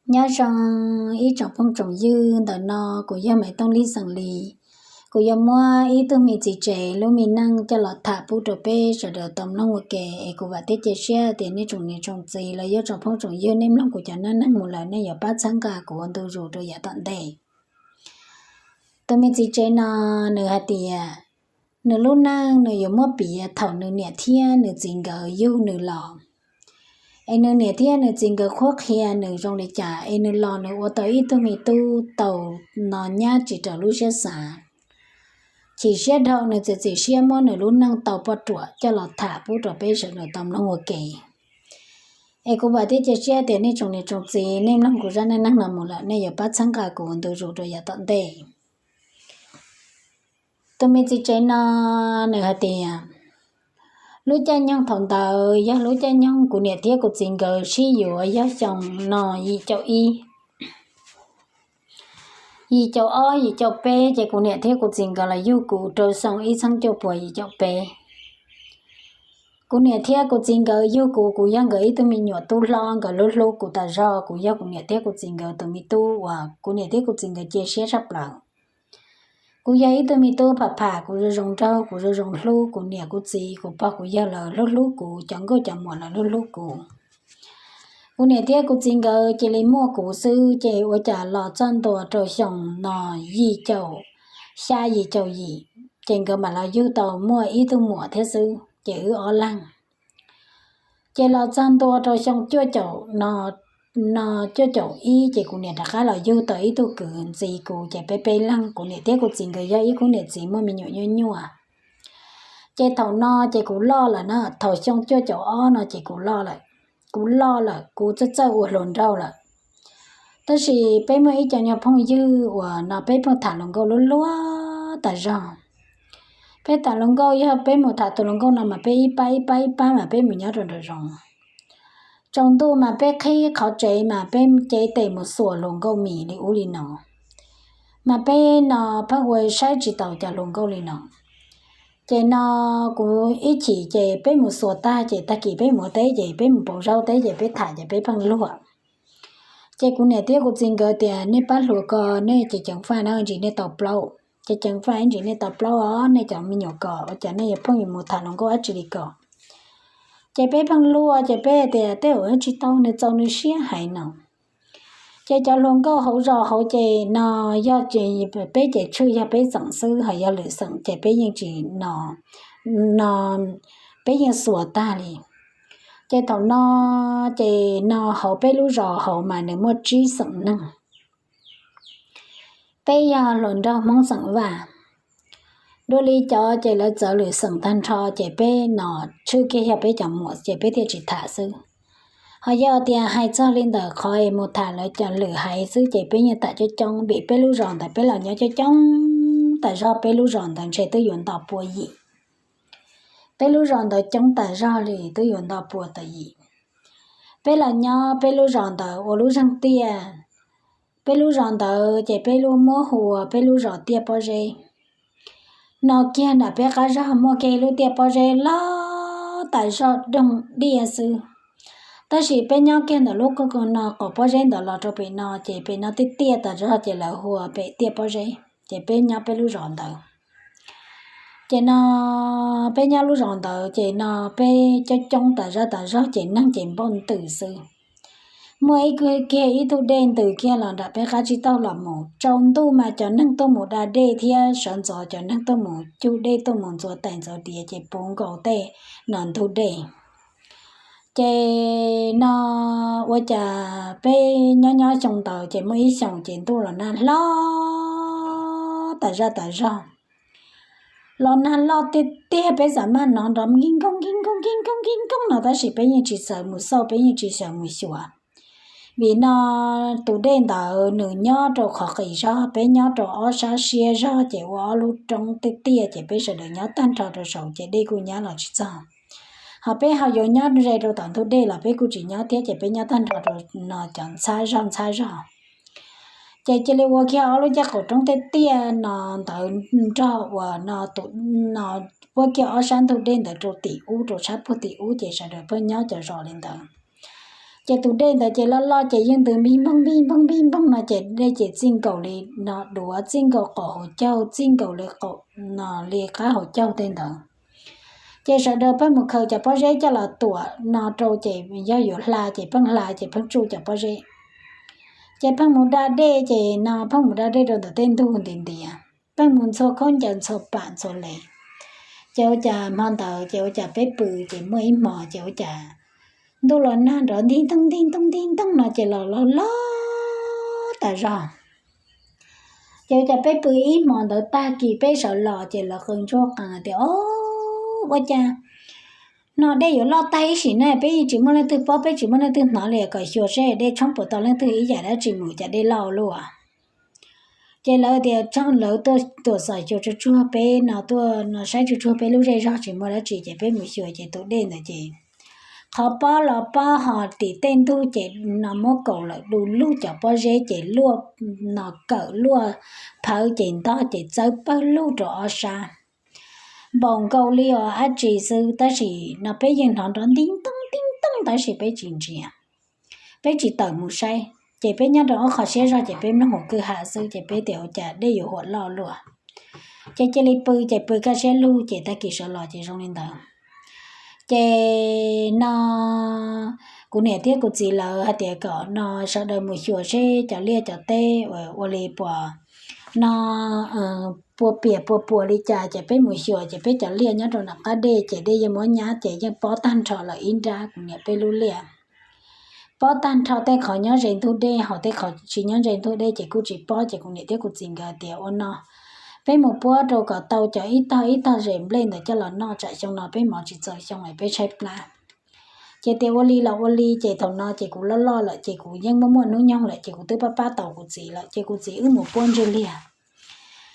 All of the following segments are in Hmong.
Nyob zoo ib tsoom phooj tsoom ywg, ntawm no kuv yog Maiv Tooj Lis xeem Lis. Kuv yuav muab ib tug me txiv tsev lub me neej coj los tham pub rau peb sawv daws tau mloog ua ke, es kuv vam thiab cia siab tias nej tsoom niam tsoom txiv los yog tsoom phooj tsoom ywg nej mloog kuv cov neej neeg mus lawm nej yuav pab txhawb nqa kuv ua ntu zus rau yav tom ntej. Tus me txiv tsev no nws hais tias nws lub neej nws yuav muab piav thaum nws niam thiab nws txiv nkawd yug nws los, es nws niam thiab nws txiv nkawd qhuab qhia nws zoo li cas es nws los nws ua tau ib tug me tub tau no nyab tsis raws lub siab xav. Chim siab dhau nws txiav txim siab muab nws lub neej tau poj ruam coj los tham pub rau peb sawv daws tau mloog ua ke. Es kuv vam thiab cia siab tias nej tsoom niam tsoom txiv nej mloog kuv zaj neej neeg no mus lawm nej yuav pab txhawb nqa kuv ua ntu zus rau yav tom ntej. Tus me txiv tsev no nws hais tias lub caij nyoog thaum ntawd yog lub caij nyoog kuv niam thiab kuv txiv nkawd sib yuav yog xyoo no yim caum ib, yim caum ob, yim caum peb, ces kuv niam thiab kuv txiv nkawd los yug kuv rau xyoo ib txhiab cuaj puas yim caum peb. Kuv niam thiab kuv txiv nkawd yug kuv, kuv yog nkawd ib tug me nyuam tub hlob, nkawd hlub hlub kuv tas zog, kuv yog kuv niam thiab kuv txiv nkawd tus me tub uas kuv niam thiab kuv txiv nkawd cia siab tshaj plaws. Kuv yog ib tug me tub pham pham, kuv zoo zoo nraug, kuv zoo zoo hlub, kuv niam kuv txiv kuv pog kuv yawg lawv hlub hlub kuv, cov nkauj cov muam lawv hlub hlub kuv. Kuv niam thiab kuv txiv nkawd cia li muaj kuv xwb, ces ua cas los txog ntua rau xyoo no yim caum xya yim caum yim, ces nkawd mam los yug tau muaj ib tug muam thiab xwb, ces wb ob leeg. Ces los txog ntua rau xyoo cuaj caum no, no cuaj caum ib ces kuv niam rov qab los yug tau ib tug kwv ntxiv kuv, ces peb peb leeg, kuv niam thiab kuv txiv nkawd yog ib khub niam txiv muaj me nyuam nyuaj nyuaj. Ces thaum no ces kuv loj lawm na, thaum xyoo cuaj caum ob no ces kuv loj lawm, kuv loj lawm, kuv txawj txawj ua hluas nraug lawm. Tab sis peb muaj ib co nyuag phooj ywg uas no peb pheej tham hluas nkauj luag luag tas zog. Peb tham hluas nkauj, yog peb mus tham tus hluas nkauj no mas peb ib pab ib pab ib pab mas peb mus nyob rau nraum zoov. Tsaus ntuj mas peb qhib qhov tsev mas peb cev tes mus xuas hluas nkauj mis li ub li no, mas peb no pheej ua saib tsis taus cov hluas nkauj li no. Ces no kuv ib chim ces peb mus xuas tag ces tag kis peb mus teb ces peb mus pauv zaub teb ces peb tham ces peb pheej luag. Ces kuv niam thiab kuv txiv nkawd tias nej pab hluas ko, nej ceev ceev faj na, ntsis nej tau plaub, ceev ceev faj ntsis nej tau plaub os, nej cov me nyuam ko ua cas nej yuav pheej yuav mus tham hluas nkauj dab tsi li ko. Ces peb pheej luag ces peb tias tej zaum tsis tau nws txaus nws siab hais no. Ces cov hluas nkauj hauv zos hauv ces no yog peb ces tshwj yog peb xeem xwb, ho yog lwm xeem ces peb yeej tsis no, no peb yeej xuas tag li. Ces thaum no ces no hauv peb lub zos hauv mas nws muaj tsib xeem neeg. Peb yog hluas nraug Hmoob xeem Vaj. Dua li cov ces lawv txawv lwm xeem tag nrho ces peb no tshwj kiag yog peb cov muam ces peb thiaj tsis tham xwb. Ho yog tias hais txog li ntawm qhov es mus tham lawv cov lwm haiv xwb ces peb yeej tham coob coob, vim peb lub zos ntawd peb los nyob coob coob tas zog, peb lub zos ntawd ntshe twb yuav nto pua yim. Peb lub zos ntawd coob tas zog li twb yuav nto pua tas yim. Peb los nyob peb lub zos ntawd ua lub zeeg tiaj. Peb lub zos ntawd ces peb lub muab hu ua peb lub zos tiaj pob zeb. No kiag nram peb qab zog muaj kiag ib lub tiaj pob zeb loj tas zog doog diaj xwb. Tab sis peb nyob kiag ntawm lub qhov no qaum pob zeb ntawd los rau pem no ces pem no tiaj tiaj tas zog ces lawv hu ua pem tiaj pob zeb, ces peb nyob peb lub zos ntawd. Ces no peb nyob lub zos ntawd ces no peb coob coob tas zog tas zog ces neeg ces npauj ntws xwb. Muaj ib kiag ib tug dej ntws kiag los nram peb qab tsib taug los mus, tsaus ntuj mas cov neeg tuaj mus da dej thiab sawv ntxov cov neeg tuaj mus cug dej tuaj mus ntxuav tais ntxuav diav ces puv nkaus tej no ntug dej. Ces no ua cas peb nyob nyob xyoo ntawd ces muaj ib xyoos ces ntuj los nag hlob tas zaj tas zog. Los nag loj tiag tiag peb xav maj hnov nrov nkig nkoog nkig nkoog nkig nkoog nkig nkoog no tab sis peb yeej tsis xav mus xauj, peb yeej tsis xav mus xyuas. Vim no tus dej ntawd nws nyob rau qhov qis zog, peb nyob rau ob sab siab zog ces ua ob lub roob tiaj tiaj ces peb sawv daws nyob tag nrho rau saud ces dej kuj nyab los tsis txog. Ho peb ho yuav nyob ze rau tom ntug dej los peb kuj tsis nyob thiab ces peb nyob tag nrho rau no cov ntxhab zog ntxhab zog. Ces cia li ua kiag ob lub caj qaum roob tiaj tiaj no ntawd nrog uas no tus no puab kiag ob sab ntug dej ntawd rau tim ub, rau sab puag tim ub ces sawv daws pheej nyob cov zos li ntawd. Ces tus dej ntawd ces loj loj ces yeej ntws npij npoog npij npoog npij npoog no ces dej ces txij nkaus li no duav txij nkaus qaum hauv caug txij nkaus li qaum no li qab hauv caug tej ntawd. Ces sawv daws pheej mus khaws cov pob zeb coj los tuam no rau ces yog yuav hla ces pheej hla ces pheej tsuj cov pob zeb. Ces pheej mus da dej ces no pheej mus da dej rau ntawm tej ntug nti ntiav, pheej mus ntxhua khaub ncaws ntxhua pam ntxhua le. Ces ua cas hmo ntawd ces ua cas peb pw ces muaj ib hmo ces ua cas ntuj los nag nrov ntig ntoog ntig ntoog ntig ntoog no ces los los loj tas zog. Ces ua cas peb pw ib hmo ntawd tag kis peb sawv los ces lawv qw ntsuag qees tias, O, ua cas no dej yuav loj tag ib sim ne, peb yeej tsis muaj leej twg paub peb tsis muaj leej twg hnov li, kom xyuas seb dej tshoob puas tau leej twg ib yam dab tsi mus cas dej loj ua luaj. Ces lawv tias lawv tuaj tuam xom xyuas tsuag tsuag peb no tuaj no saib tsuag tsuag peb lub zej zog tsis muaj dab tsi ces peb mus xyuas ces tus dej ntawd ces qhov pob los pob ho tim tej ntug ces no muab kaus lawm du lug cov pob zeb ces luaj no kawm luaj phawv ces ntog ces txawb pawg lug rau ob sab. Npaum nkaus li os dab tsi xwb tab sis no peb yeej hnov nrov nti ntoog nti ntoog tab sis peb tsis ntsia, peb tsis tawm mus saib ces peb nyob rau ob qho siab zog ces peb mloog hauv kwj ha xwb ces peb tias ua cas dej yuav huam loj luaj. Ces cia li pw ces pw kaj siab lug ces tag kis sawv los ces zoo li ntawd. Ces no kuv niam thiab kuv txiv lawv hais tias kom no sawv daws mus xyuas seb cov liaj cov teb ua li puas no pua pias pua puas li cas ces peb mus xyuas ces peb cov liaj nyob rau nram qab dej ces dej yeej muab nyab ces yeej pob tag nrho lawm ib nrab kuv niam peb lub liaj. Pob tag nrho tej qhov nyob ze ntug dej ho tej qhov tsis nyob ze ntug dej ces kuj tsis pob ces kuv niam thiab kuv txiv nkawd tias ua no, peb mus puab rau kom tau cov ib tog ib tog zes nplej ntawd coj los noj tsam xyoo no peb mov tsis txaus xyoo es peb tshaib plab. Ces tias ua li los ua li ces thaum no ces kuv loj loj lawm ces kuv yeej muaj muaj hnub nyoog lawm ces kuv twb pab pab tau kuv txiv lawm ces kuv txiv wb mus puab ntswg liaj.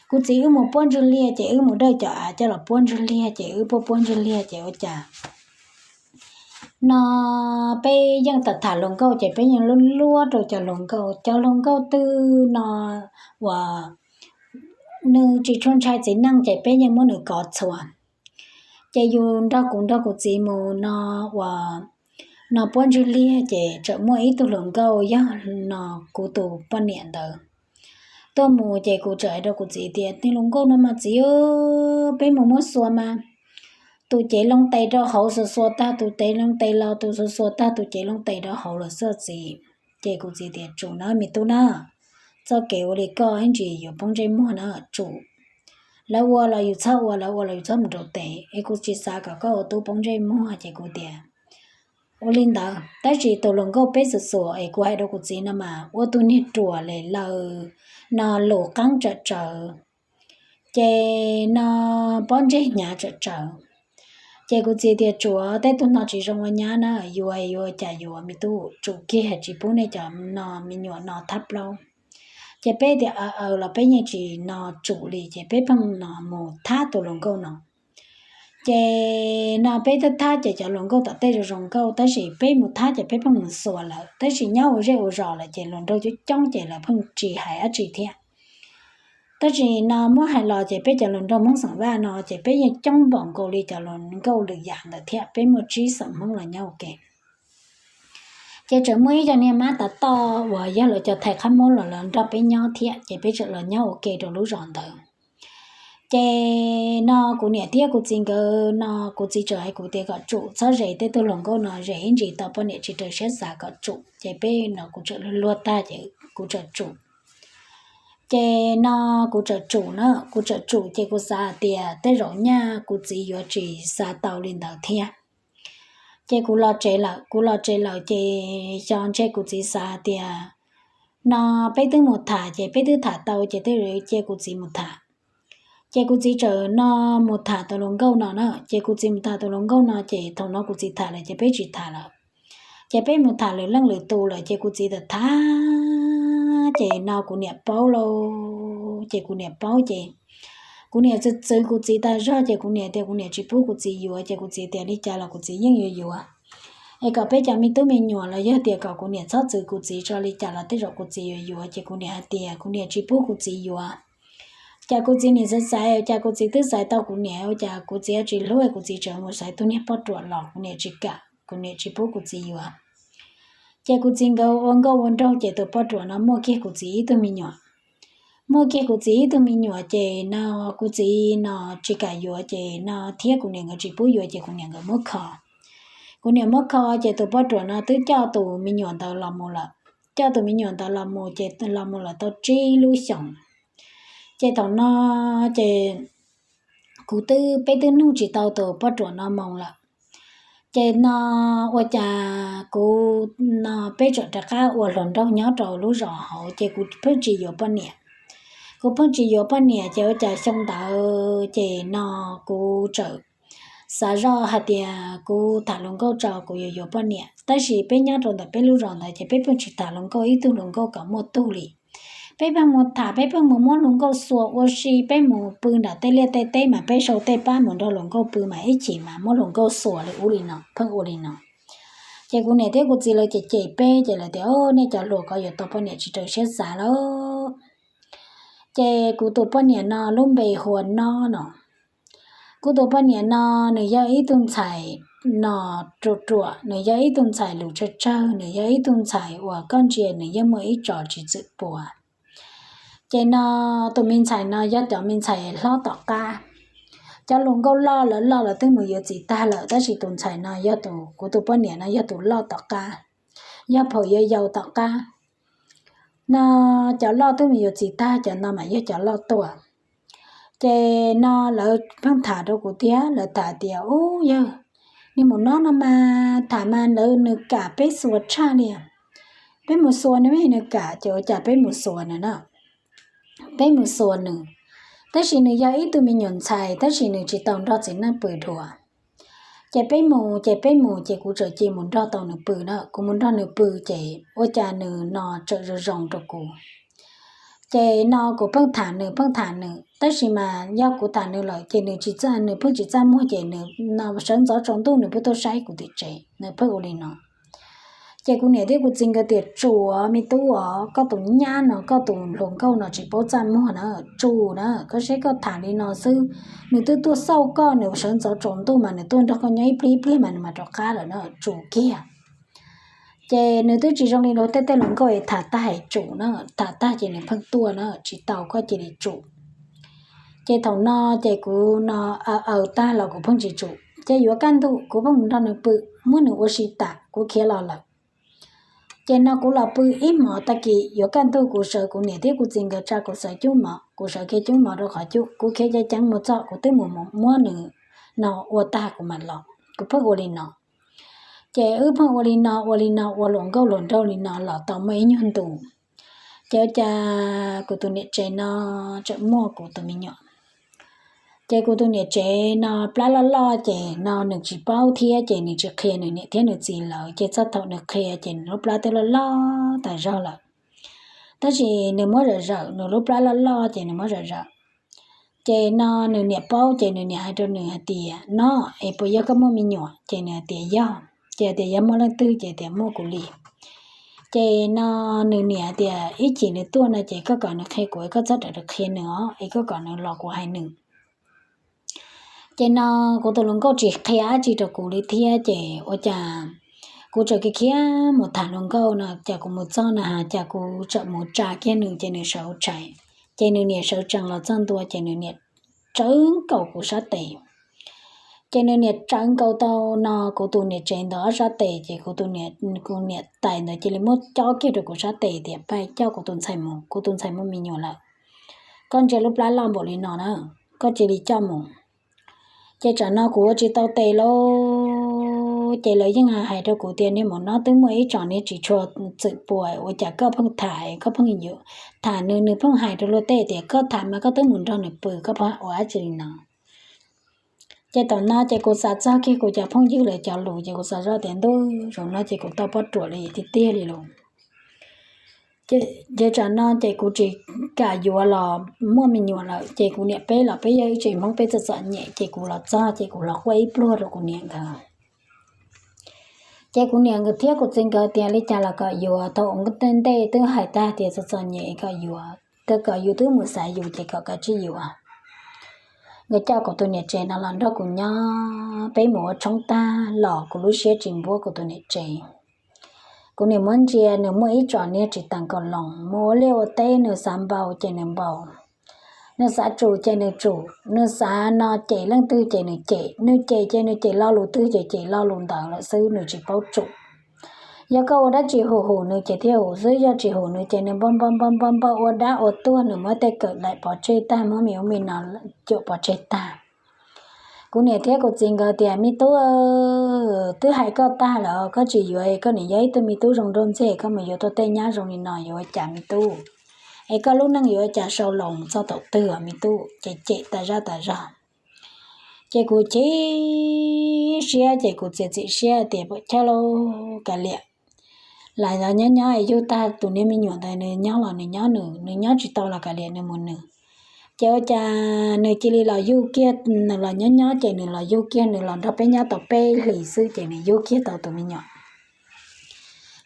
Kuv txiv wb mus puab ntswg liaj ces wb mus dawj cov av coj los puab ntswg liaj ces wb puab puab ntswg liaj ces ua cas no peb yeej tham tham hluas nkauj ces peb yeej luab luab rau cov hluas nkauj, cov hluas nkauj twg no uas nws tsis tshua ntshai txiv neej ces peb yeej muab nws kov txhua. Ces yus nrog kuv nrog kuv txiv mus no uas no puab ntswg liaj ces txawm muaj ib tug hluas nkauj yog no kuv tus poj niam ntawd tuaj mus ces kuv txawm hais rau kuv txiv tias, Tij hluas nkauj no mas txiv, peb mus muab xuas mas tus cev loo tes rau hauv xuas xuas tag tus cev loo tes los, tus xuas xuas tag tus cev loo tes rau hauv lawm xwb txiv. Ces kuv txiv tias, Tsum na me tub na, txoj kev ua li koj ib ntsis yuav poob ntsej muag na, tsum. Lawv ua los yus txhob ua, lawv ua los yus txhob mus rau tes es kuv tsis xav kom koj ua tub poob ntsej muag. Ces kuv tias, Ua li ntawd tab sis tus hluas nkauj peb xuas xuas es kuv hais rau kuv txiv no mas ua tus niag ruam li lawm no, lus qeeb tsawm tsawv, ces no pob ntseg hnyav tsawm tsawv. Ces kuv txiv tias, Tsum, tej tug no tsis zoo ua nyab na, yuav yuav cas yuav me tub, tsum kiag tsis pub nej cov no me nyuam no thab plaub. Ces peb tias, Aws aws los peb yeej tsis no tsum li ces peb pheej no mus thab tus hluas nkauj no. Ces no peb thab thab ces cov hluas nkauj tom tej zoo zoo nkauj tab sis peb mus thab ces peb pheej mus xuas lawm tab sis nyob ua zej ua zos lawm ces hluas nraug coob coob ces lawv pheej tsis hais dab tsi thiab. Tab sis no muab hais los ces peb cov hluas nraug Hmoob xeem Vaj no ces peb yeej coob npaum nkaus li cov hluas nkauj lwm yam ntawd thiab, peb muaj tsib xeem Hmoob los nyob ua ke. Ces tseem muaj ib co niag mab tav toj uas yog lawv cov thais qhab muab los lawv nrog peb nyob thiab ces peb tseem los nyob ua ke rau lub zos ntawd. Ces no kuv niam thiab kuv txiv nkawd no kuv txiv tseem hais kuv tias kom tsum txhob zes tej tug hluas nkauj no, zes ib ntsis tau poj niam tsis raws siab xav kom tsum ces peb no kuv tseem luag luag tag ces kuv tseem tsum. Ces no kuv tseem tsum na, kuv tseem tsum ces kuv xav hais tias tej zaum nyaj kuv txiv yuav tsis xav tau li ntawd thiab. Ces kuv los tsev lawm, kuv los tsev lawm ces xyov ntshe kuv txiv xav hais tias no peb twb mus tham ces peb twb tham tau ces tej zaum cia kuv txiv mus tham. Ces kuv txiv tseem no mus tham tus hluas nkauj no na, ces kuv txiv mus tham tus hluas nkauj no ces thaum no kuv txiv tham lawm ces peb tsis tham lawm. Ces peb mus tham lwm leej lwm tus lawm ces kuv txiv tham tham ces no kuv niam paub lauj, ces kuv niam paub ces kuv niam txwv txwv kuv txiv tas zog ces kuv niam tias kuv niam tsis pub kuv txiv yuav ces kuv txiv tias li cas los kuv txiv yeej yuav yuav. Es kom peb cov me tub me nyuam los yog tias kom kuv niam txhob txwv kuv txiv tso, li cas los tej zaum kuv txiv yuav yuav ces kuv niam hais tias kuv niam tsis pub kuv txiv yuav. Cas kuv txiv niam xaiv xaiv, cas kuv txiv twb xaiv tau kuv niam, ua cas kuv txiv tsis hlub, kuv txiv tseem mus xaiv tus niag poj ruam los kuv niam tsis kam, kuv niam tsis pub kuv txiv yuav. Ces kuv txiv nkawd ua nkauj ua nraug ces tus poj ruam no muaj kiag kuv txiv ib tug me nyuam. Muaj kiag kuv txiv ib tug me nyuam ces no kuv txiv no tsis kam yuav ces no thiab kuv niam nkawd tsis pub yuav ces kuv niam nkawd muab kho. Kuv niam muab kho ces tus poj ruam no twb coj tus me nyuam ntawd los mus lawm. Coj tus me nyuam ntawd los mus ces los mus lawm tau tsib lub xyoos. Ces thaum no ces kuv twb, peb twb nug tsis tau tus poj ruam no mus lawm. Ces no ua cas kuv no peb tseem rov qab ua hluas nraug nyob rau lub zos hauv ces kuv pheej tsis yuav poj niam. Kuv pheej tsis yuav poj niam ces ua cas xyoo ntawd ces no kuv tseem xav zoj hais tias kuv tham hluas nkauj tso kuv yuav yuav poj niam, tab sis peb nyob rau ntawm peb lub zos ntawd ces peb pheej tsis tham hluas nkauj ib tug hluas nkauj kom muaj tug li. Peb pheej mus tham, peb pheej mus muab hluas nkauj xuas ua si, peb mus pw nram tej liaj tej teb mas peb sau tej pab mus nrog hluas nkauj pw mas ib chim mas muab hluas nkauj xuas li ub li no, pheej ua li no. Ces kuv niam thiab kuv txiv lawv ces cem peb ces lawv tias, o, nej cov hluas ko yuav tau poj niam tsis raws siab xav lawm. Ces kuv tus poj niam no lub npe hu ua Nob no. Kuv tus poj niam no nws yog ib tug ntxhais no ruam ruam, nws yog ib tug ntxhais lus tsawg tsawg, nws yog ib tug ntxhais uas koj ntsia nws yeej muaj ib tso tsis txwm puas. Ces no tus me ntxhais no yog cov me ntxhais hlob tom qab. Cov hluas nkauj loj lawv loj lawv twb mus yuav txiv tag lawm, tab sis tus ntxhais no yog tus, kuv tus poj niam no yog tus loj tom qab, yog phaum yau yau tom qab. No cov loj twb mus yuav txiv tag, cov no mas yog cov loj tuaj. Ces no lawv pheej tham rau kuv thiab, lawv tham tias, ub yawg, niag maum Nob no mas tham mas lawv, nws kam peb xuas tshaj li. Peb mus xuas nws, nws kam, ces ua cas peb mus xuas nws na. Peb mus xuas nws, tab sis nws yog ib tug me nyuam ntxhais, tab sis nws tsis tau nrog txiv neej pw dua. Ces peb mus, ces peb mus, ces kuv txawm cia mus nrog tau nws pw na, kuv mus nrog nws pw ces ua cas nws no txawm zoo zoo rau kuv. Ces no kuv pheej tham nws, pheej tham nws, tab sis mas yog kuv tham nws lawm ces nws tsis txaj, nws pheej tsis txaj muag ces nws no sawv ntxov tsaus ntuj nws pheej tuaj saib kuv tim tsev, nws pheej ua li no. Ces kuv niam thiab kuv txiv nkawd tias, tsuas me tub os, koj tus nyab no, koj tus hluas nkauj no tsis paub txaj muag na, tsum na, koj saib koj tham li no xwb, nws twb tuaj xauj koj, nws sawv ntxov tsaus ntuj mas nws tuaj nrog koj nyob ib pliag ib pliag mas nws mam rov qab lawm na, tsum kiag. Ces nws twb tsis zoo li luag tej tej hluas nkauj es tham tag es tsum na, tham tag ces nws pheej tuaj na, tsis tau koj cia li tsum. Ces thaum no ces kuv no aws aws tag los kuv pheej tsis tsum, ces yuav kaj ntug kuv pheej mus nrog nws pw, muab nws ua si tas kuv khiav los lawm. Ces no kuv los pw ib hmos tag kis yuav kaj ntug kuv sawv, kuv niam thiab kuv txiv nkawd tsa kuv xaws cub mov, kuv sawv kiag cub mov rau qhov cub, kuv khiav ceev ceev mus txog kuv twb mus muab nws no ua tag kuv mam los, kuv pheej ua li no. Ces wb pheej ua li no ua li no ua hluas nkauj hluas nraug li no los tau muaj ib nyuag ntus, ces ua cas kuv tus niam tsev no tseem muaj kuv tus me nyuam. Ces kuv tus niam tsev no plab loj loj ces no nws tsis paub thiab ces nws tsis qhia nws niam thiab nws txiv lawv, ces txog thaum nws qhia ces nws lub plab twb loj loj tas zog lawm. Tab sis nws muab zawm zawm, nws lub plab loj loj ces nws muab zawm zawm. Ces no nws niam paub ces nws niam hais rau nws hais tias, no, es puas yog koj muaj me nyuam? Ces nws hais tias yog. Ces hais tias yog muaj leej twg? Ces tias muaj kuv li. Ces no nws niam hais tias ib chim nws tuaj no ces koj kom nws qhia kuv, koj txhob rawm qhia nws os, es koj kom nws los kuv hais nws. Ces no kuv tus hluas nkauj tsis qhia dab tsi rau kuv li thiab ces ua cas kuv txawm khiav khiav mus tham hluas nkauj no, cas kuv mus txog na has cas kuv txawm mus tsa kiag nws ces nws sawv tshais, ces nws niam sawv tsees los txog ntua ces nws niam tsawv nkaus kuv sab tes. Ces nws niam tsawv nkaus tau no kuv tus niam tsev ntawd ob sab tes ces kuv tus niam, kuv niam tais ntawd cia li muab cob kiag rau kuv sab tes tias pab coj kuv tus ntxhais mus, kuv tus ntxhais muaj me nyuam lawm. Koj ntsia lub plab loj npaum li no na, koj cia li coj mus. Ces tsam no kuv ua tsis tau tes lauj, ces lawv yeej hais rau kuv tias niag maum no twb muaj ib tsom niag tsis tshua txwm puas, ua cas koj pheej tham, koj pheej yuav tham nws, nws pheej hais rau luag tej tias koj tham mas koj twb mus nrog nws pw, koj pheej ua dab tsi li no. Ces thaum no ces kuv xav txog kiag kuv cov phooj ywg lawv cov lus ces kuv xav zoj tias ntuj, zaum no ces kuv tau poj ruam li tiag tiag li lauj. Ces tsam no ces kuv tsis kam yuav los muaj me nyuam lawm, ces kuv niam peb los peb yog ib tsev Hmoob peb txom txom nyem, ces kuv los txog ces kuv los quaj ib pluag rau kuv niam nkawd. Ces kuv niam nkawd thiab kuv txiv nkawd tias li cas los kom yuav, thaum ua ntej twb hais tag tias txom txom nyem kom yuav, kom yus twb mus xav yus ces kom kav tsij yuav. Nkawd coj kuv tus niam tsev no los nrog kuv nyob, peb mus ua tshoob tag los kuv lub siab tsis npuab kuv tus niam tsev. Kuv niam muab ntsia nws muaj ib tsom niag tsis teem kaus loos, mus ua liaj ua teb nws xav npau ces nws npau, nws xav tsum ces nws tsum, nws xav no cem leej twg ces nws cem, nws cem ces nws cem lo lus twg ces cem lo lus ntawd lawm xwb, nws tsis paub tsum. Yog koj ua dab tsi hum hum nws ces thiaj hum xwb, yog tsis hum nws ces nws npau npau npau npau npau ua dab ua tuag, nws muab tej kawm daim pov tseg tag, muab me ub me no cuam pov tseg tag. Kuv niam thiab kuv txiv nkawd tias, me tub, twb hais koj tag lawm, koj tsis yuav, koj niam yog ib tug me tub zoo nraug ntxiag, koj mus yuav tau tej nyab zoo li no yuav ua cas me tub? Es koj lub neej yuav ua cas sau los txog thaum twg os me tub? Ces cem tas zaj tas zog. Ces kuv chim siab ces kuv txiav txim siab tias, puam chawj lauj, kav liam, lam nyob nyob es yug tag tus niag me nyuam ntawd, nws nyob los nws nyob nws, nws nyob tsis tau los kav liam, nws mus nws. Ces ua cas nws cia li los yug kiag, nws los nyob nyob ces nws los yug kiag, nws los nrog peb nyob tau peb hlis xwb ces nws yug kiag tau tus me nyuam.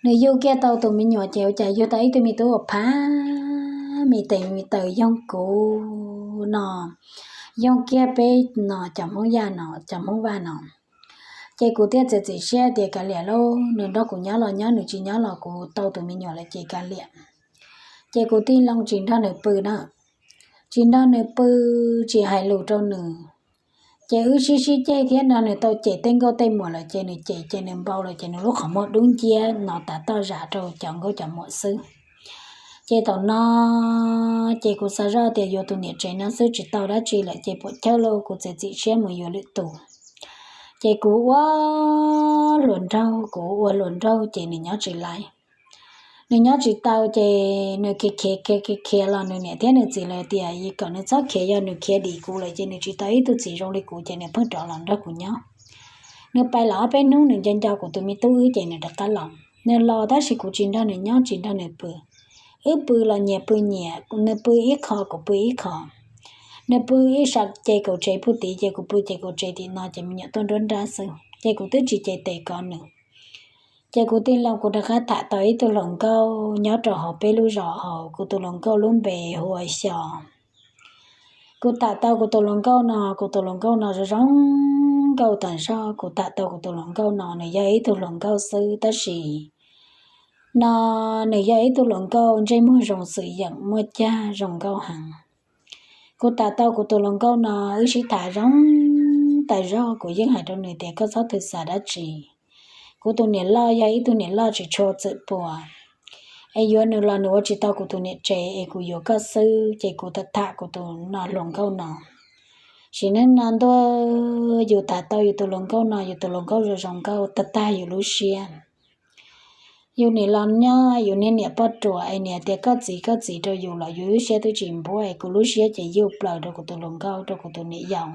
Nws yug kiag tau tus me nyuam ces ua cas yug tau ib tug me tub uas phav, me tes me taw yoog kuv no, yoog kiag peb no cov Hmoob Yaj no, cov Hmoob Vaj no. Ces kuv thiaj txiav txim siab tias, kav liam lauj, nws nrog kuv nyob los nyob, nws tsis nyob los kuv tau tus me nyuam lawm ces kav liam. Ces kuv tig loo tsis nrog nws pw na, tsis nrog nws pw, tsis hais lus rau nws. Ces wb sib sib ceg thiab nrog nws tau cem tej nkauj tej muam lawm ces nws cem ces nws npau lawm ces nws lub qhov muag dub nciab no tas toj zam rau cov nkauj cov muam xwb. Ces thaum no ces kuv xav zoj tias yuav tus niam tsev no xwb tsis tau dab tsi lawm ces puam chawj lauj, kuv txiav txim siab mus yuav lwm tus. Ces kuv ua hluas nraug, kuv ua hluas nraug ces nws nyob tsis lais. Nws nyob tsis tau ces nws khiav khiav khiav khiav los nws niam thiab nws txiv lawv tias kom nws txhob khiav, yog nws khiav dim kuv lawm ces nws tsis tau ib tug txiv zoo li kuv ces nws pheej rov los nrog kuv nyob. Nws pais los ob peb hnub nws nco nco kuv tus me tub wb ces nws rov qab los. Nws los tab sis kuv tsis nrog nws nyob tsis nrog nws pw. Wb pw los nyias pw nyias, nws pw ib qho kuv pw ib qho. Nws pw ib sab ces kaum tsev pw tid ces kuv pw ces kaum tsev tim no ces me nyuam tuaj nruab nrab xwb ces kuv twb tsis cev tes kov nws. Ces kuv tig loo kuv rov qab tham tau ib tug hluas nkauj nyob rau hauv peb lub zos hauv, kuv tus hluas nkauj lub npe hu ua Xyo. Kuv tham tau kuv tus hluas nkauj no, kuv tus hluas nkauj no zoo zoo nkauj tas zog. Kuv tham tau kuv tus hluas nkauj no, nws yog ib tug hluas nkauj xwb tab sis no nws yog ib tug hluas nkauj ntsej muag zoo xwm yeem muaj cag zoo nkauj heev. Kuv tham tau kuv tus hluas nkauj no, wb sib tham zoo tas zog, kuv yeej hais rau nws tias koj txhob tw xav dab tsi. Kuv tus niam loj yog ib tug niam loj tsis tshua txwm puas, es yuav nws los nws ua tsis tau kuv tus niam tsev es kuv yuav koj xwb. Ces kuv tham tham kuv tus no hluas nkauj no. Sim neej no ntuj, yus tham tau yus tus hluas nkauj no, yus tus hluas nkauj zoo zoo nkauj tag tag yus lub siab. Yus nim los nyob yus niag niam poj ruam es niam tias koj txiv koj txiv rau yus los yus lub siab twb tsis npuab es kuv lub siab ces yuj plaws rau kuv tus hluas nkauj rau kuv tus niam yau.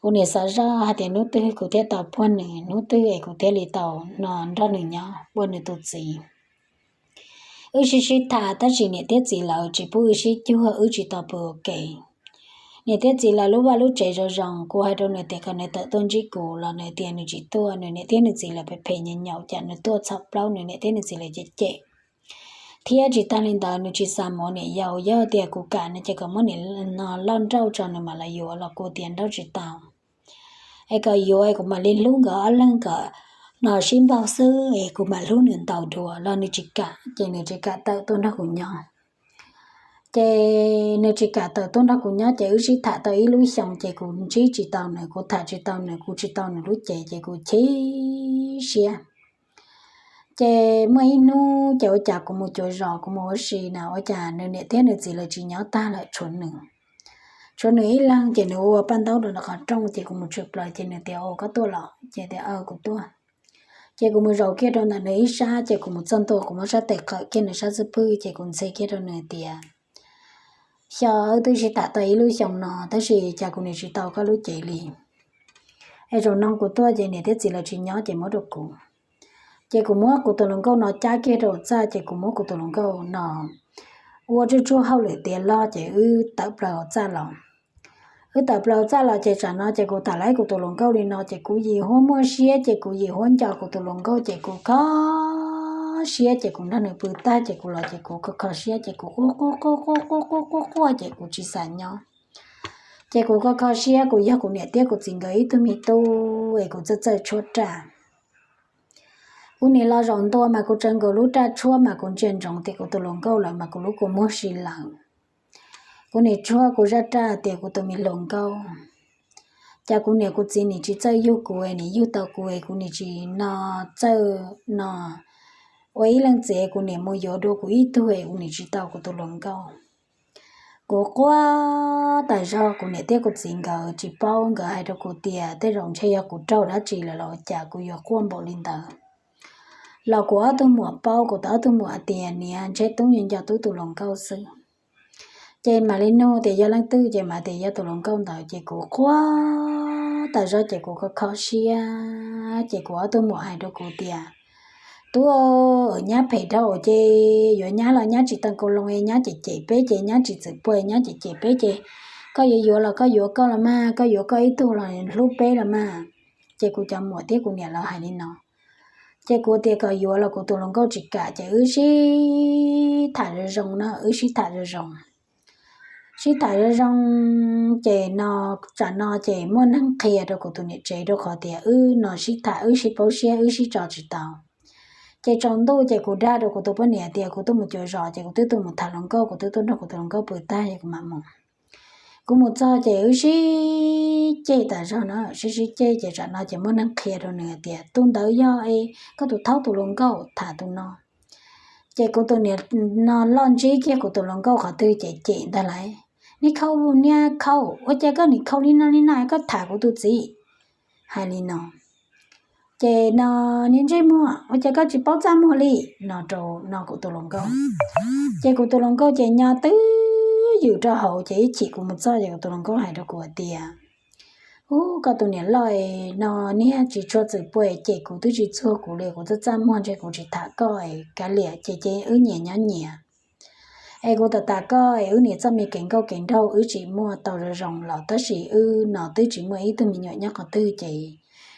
Kuv nim xav zoj hais tias hnub twg kuv thiaj tau puag nws, hnub twg es kuv thiaj li tau no nrog nws nyob ua nws tus txiv. Wb sib sib tham tab sis niam thiab txiv lawv tsis pub wb sib cuag, wb tsis tau pw ua ke. Niam thiab txiv lawv lub vaj lub tsev zoo zoo, kuv hais rau nws tias kom nws tawm tuaj ntsib kuv los nws tias nws tsis tuaj, nws niam thiab nws txiv lawv phem phem nyaum nyaum, cas nws tuaj txhaum plaub, nws niam thiab nws txiv lawv cem cem. Thiab tsis tag li ntawd nws tsis xav mus ua niam yau, yog tias kuv kam no ces kom muab niam no loj nrauj tso nws mam li yuav los kuv tias nrauj tsis tau. Es kom yuav es kuv mam li hlub nkawd ob leeg kom no sib npaug xwb es kuv mam hlub nws ntau dua los nws tsis kam, ces nws tsis kam tawm tuaj nrog kuv nyob. Ces nws tsis kam tawm tuaj nrog kuv nyob ces wb sib tham tau ib lub xyoos ces kuv ntsib tsis tau nws, kuv tham tsis tau nws, kuv tsis tau nws lub cev ces kuv chim siab. Ces muaj ib hnub ces ua cas kuv mus cuav zos kuv mus ua si na, ua cas nws niam thiab nws txiv lawv tsis nyob tag lawm tshuav nws. Tshuav nws ib leeg ces nws ua paj ntaub rau nram qhov rooj ces kuv mus tshwm plaws ces nws tias, Ua koj tuaj los? Ces tias, Kuv tuaj. Ces kuv mus zaum kiag rau ntawm nws ib sab ces kuv mus txog ntua kuv muab sab tes qawm kiag nws sab xub pwg ces kuv ntxhi kiag rau nws tias, Xyov, wb twb sib tham tau ib lub xyoos no tab sis cas kuv niam tsis tau koj lub cev li. Es zaum no kuv tuaj ces niam thiab txiv lawv tsis nyob ces muab rau kuv. Ces kuv muab kuv tus hluas nkauj no cab kiag rau hauv txaj ces kuv muab kuv tus hluas nkauj no ua tsuj tsuag hauj lwm tiav log ces wb tawm plaws hauv txaj los. Wb tawm plaws hauv txaj los ces tsam no ces kuv tham laiv kuv tus hluas nkauj li no ces kuv yim huab muaj siab ces kuv yim huab nco kuv tus hluas nkauj ces kuv kho siab ces kuv nrog nws pw tag ces kuv los ces kuv kho kho siab ces kuv quaj quaj quaj quaj quaj quaj quaj quaj ces kuv tsis xav nyob. Ces kuv kho kho siab kuv yog kuv niam thiab kuv txiv nkawd ib tug me tub es kuv txawj txawj tshuab raj. Kuv nim los zaum ntua mas kuv tsawv nkaus lub raj tshuab mas kuv ntsia ntsoov tias kuv tus hluas nkauj lawm mas kuv lub kua muag si lawm. Kuv nim tshuab kuv zaj raj tias kuv tus me hluas nkauj, cas kuv niam kuv txiv nim tsis txawj yug kuv, nim yug tau kuv es kuv nim tsis no txawj no ua ib leej txiv, kuv nim mus yuav dua kuv ib tug es kuv nim tsis tau kuv tus hluas nkauj. Kuv quaj tas zog, kuv niam thiab kuv txiv nkawd tsis paub, nkawd hais rau kuv tias tej zaum ntshe yog kuv raug dab tsi lawm los cas kuv yuav quaj npaum li ntawd. Los kuv ob tug muam paub, kuv tus ob tug muam tias niam ntshe tub nco tub tus hluas nkauj xwb. Ces mam li nug tias yog leej twg, ces mam tias yog tus hluas nkauj ntawd, ces kuv quaj tas zog ces kuv kho kho siab, ces kuv ob tug muam hais rau kuv tias tub, nyab phem dhau ces yuav nyab los nyab tsis tau kaus loo, nyab cem cem peb ces nyab tsis txwm pua, nyab cem cem peb ces koj yuav yuav los koj yuav koj los mas, koj yuav koj ib tug los hlub peb los mas. Ces kuv cov muam thiab kuv niam lawv hais li no. Ces kuv tias kom yuav los kuv tus hluas nkauj tsis kam, ces wb sib tham zoo zoo na, wb sib tham zoo zoo. Sib tham zoo zoo, ces no, tsam no ces muaj neeg qhia rau kuv tus niam tsev rau qhov tias wb no sib tham wb sib paub siab wb sib tso tsis tau. Ces tsaus ntuj ces kuv dag rau kuv tus poj niam tias kuv tuaj mus cuav zos ces kuv twb tuaj mus tham hluas nkauj, kuv twb tuaj nrog kuv tus hluas nkauj pw tag es kuv mam mus. Kuv mus txog ces wb sib ceg tas zog no, sib sib ceg ces tsam no ces muaj neeg qhia rau nws tias tus ntawd yog koj tus thaub tus hluas nkauj, tham tus no. Ces kuv tus niam no loj ntsib kiag kuv tus hluas nkauj qhov twg ces cem ntag lauj. Niag khau, niag khau, ua cas koj nim khau li no li no koj tham kuv tus txiv, hais li no. Ces no, niag ntsej muag, ua cas koj tsis paub txaj muag li, no rau no kuv tus hluas nkauj. Ces kuv tus hluas nkauj ces nyo twb ywm rau hauv ces ib chim kuv mus txog ces kuv tus hluas nkauj hais rau kuv tias, ub, koj tus niam loj no niag tsis tshua txwm pua, cem kuv twb tsis txuag kuv li, kuv txaj txaj muag ntshe kuv tsis tham koj, kav liam ces ces wb nyias nyob nyias. Es kuv tham tham koj es wb niam txoj me kev nkauj kev nraug wb tsis muaj tau zoo zoo los tab sis wb no twb tsis muaj ib tug me nyuam nyob qhov twg ces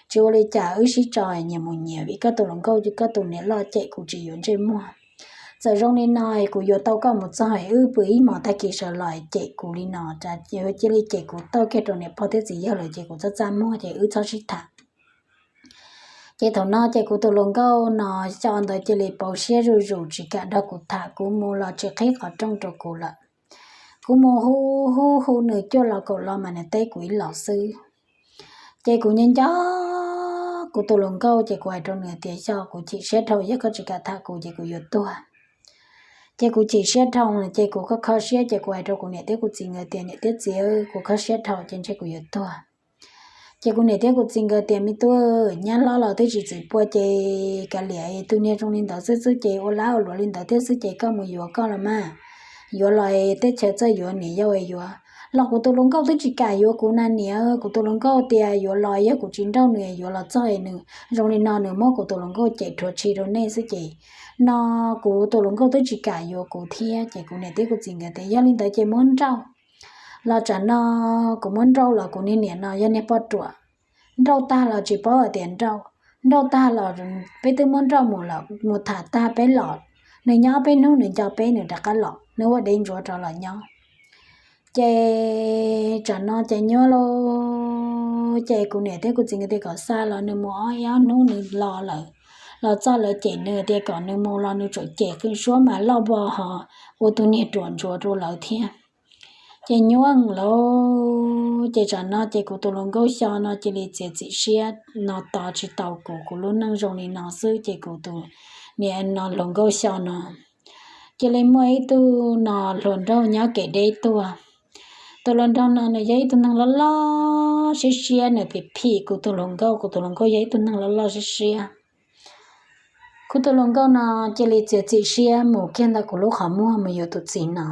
tsis ua li cas, wb sib tso nyias mus nyias, vim koj tus hluas nkauj, koj tus niam loj cem kuv tsis yuav ntsej muag. Txawm zoo li no kuv yuav tau koj mus txog es wb pw ib hmos tag kis sawv los cem kuv li no, cia li cem kuv tawj kiag rau niam pog thiab txiv yawg lawm ces kuv txaj txaj muag ces wb txhob sib tham. Ces thaum no ces kuv tus hluas nkauj no xyov ntawd cia li pauv siab zuj zus tsis kam nrog kuv tham, kuv mus los tsis qhib qhov rooj rau kuv lawm. Kuv mus hu hu hu nws cuaj los kaum los mas nws teb kuv ib los xwb. Ces kuv nco nco kuv tus hluas nkauj ces kuv hais rau nws tias xyov kuv chim siab dhau, yog koj tsis kam tham kuv ces kuv yuav tuag. Ces kuv chim siab dhau ces kuv kho kho siab ces kuv hais rau kuv niam thiab kuv txiv nkawd tias niam thiab txiv, kuv kho siab dhau ces ntshe kuv yuav tuag. Ces kuv niam thiab kuv txiv nkawd tias me tub, nyab hlob los twb tsis txwm pua ces kav liam, tus niag zoo li ntawd xwb xwb ces ua lab ua luam li ntawd thiab xwb ces koj mus yuav koj los mas. Yuav los teb chaws txawj yuav, niam yau yuav los kuv tus hluas nkauj twb tsis kam yuav kuv na niam, kuv tus hluas nkauj tias yuav los yog kuv tsis nrauj nws, yuav los txog nws zoo li no nws muab kuv tus hluas nkauj cem rhuav tshis rau nej xwb ces no kuv tus hluas nkauj twb tsis kam yuav kuv thiab ces kuv niam thiab kuv txiv nkawd tias yog li ntawd ces muab nrauj los tsam no kuv muab nrauj los kuv niag niam no yog niag poj ruam, nrauj tag los tsis paub hais tias nrauj, nrauj tag los peb twb muab nrauj mus lawm, mus tham tag peb los, nws nyob peb hnub nws nco peb nws rov qab los, nws ua dev ntsuav rov los nyob. Ces tsam no ces nyuaj lauj, ces kuv niam thiab kuv txiv nkawd tias kom xa los nws mus ob ib ob hnub nws los lawm, los txog lawv cem nws tias kom nws mus los nws tsuam cem qw suab mas loj npo ho ua tus niag ruam ntsuav rau lawv thiab. Ces nyuaj lauj, ces tsam no ces kuv tus hluas nkauj xyo no cia li txiav txim siab no tos tsis tau kuv, kuv lub neej zoo li no xwb ces kuv tus niam no hluas nkauj xyo no cia li muaj ib tug no hluas nraug nyob kev deb tuaj. Tus hluas nraug no nws yog ib tug neeg loj loj siab siab, nws phim phim kuv tus hluas nkauj, kuv tus hluas nkauj yog ib tug neeg loj loj siab siab. Kuv tus hluas nkauj no cia li txiav txim siab mus kiag ntawm kuv lub qhov muag mus yuav tus txiv no.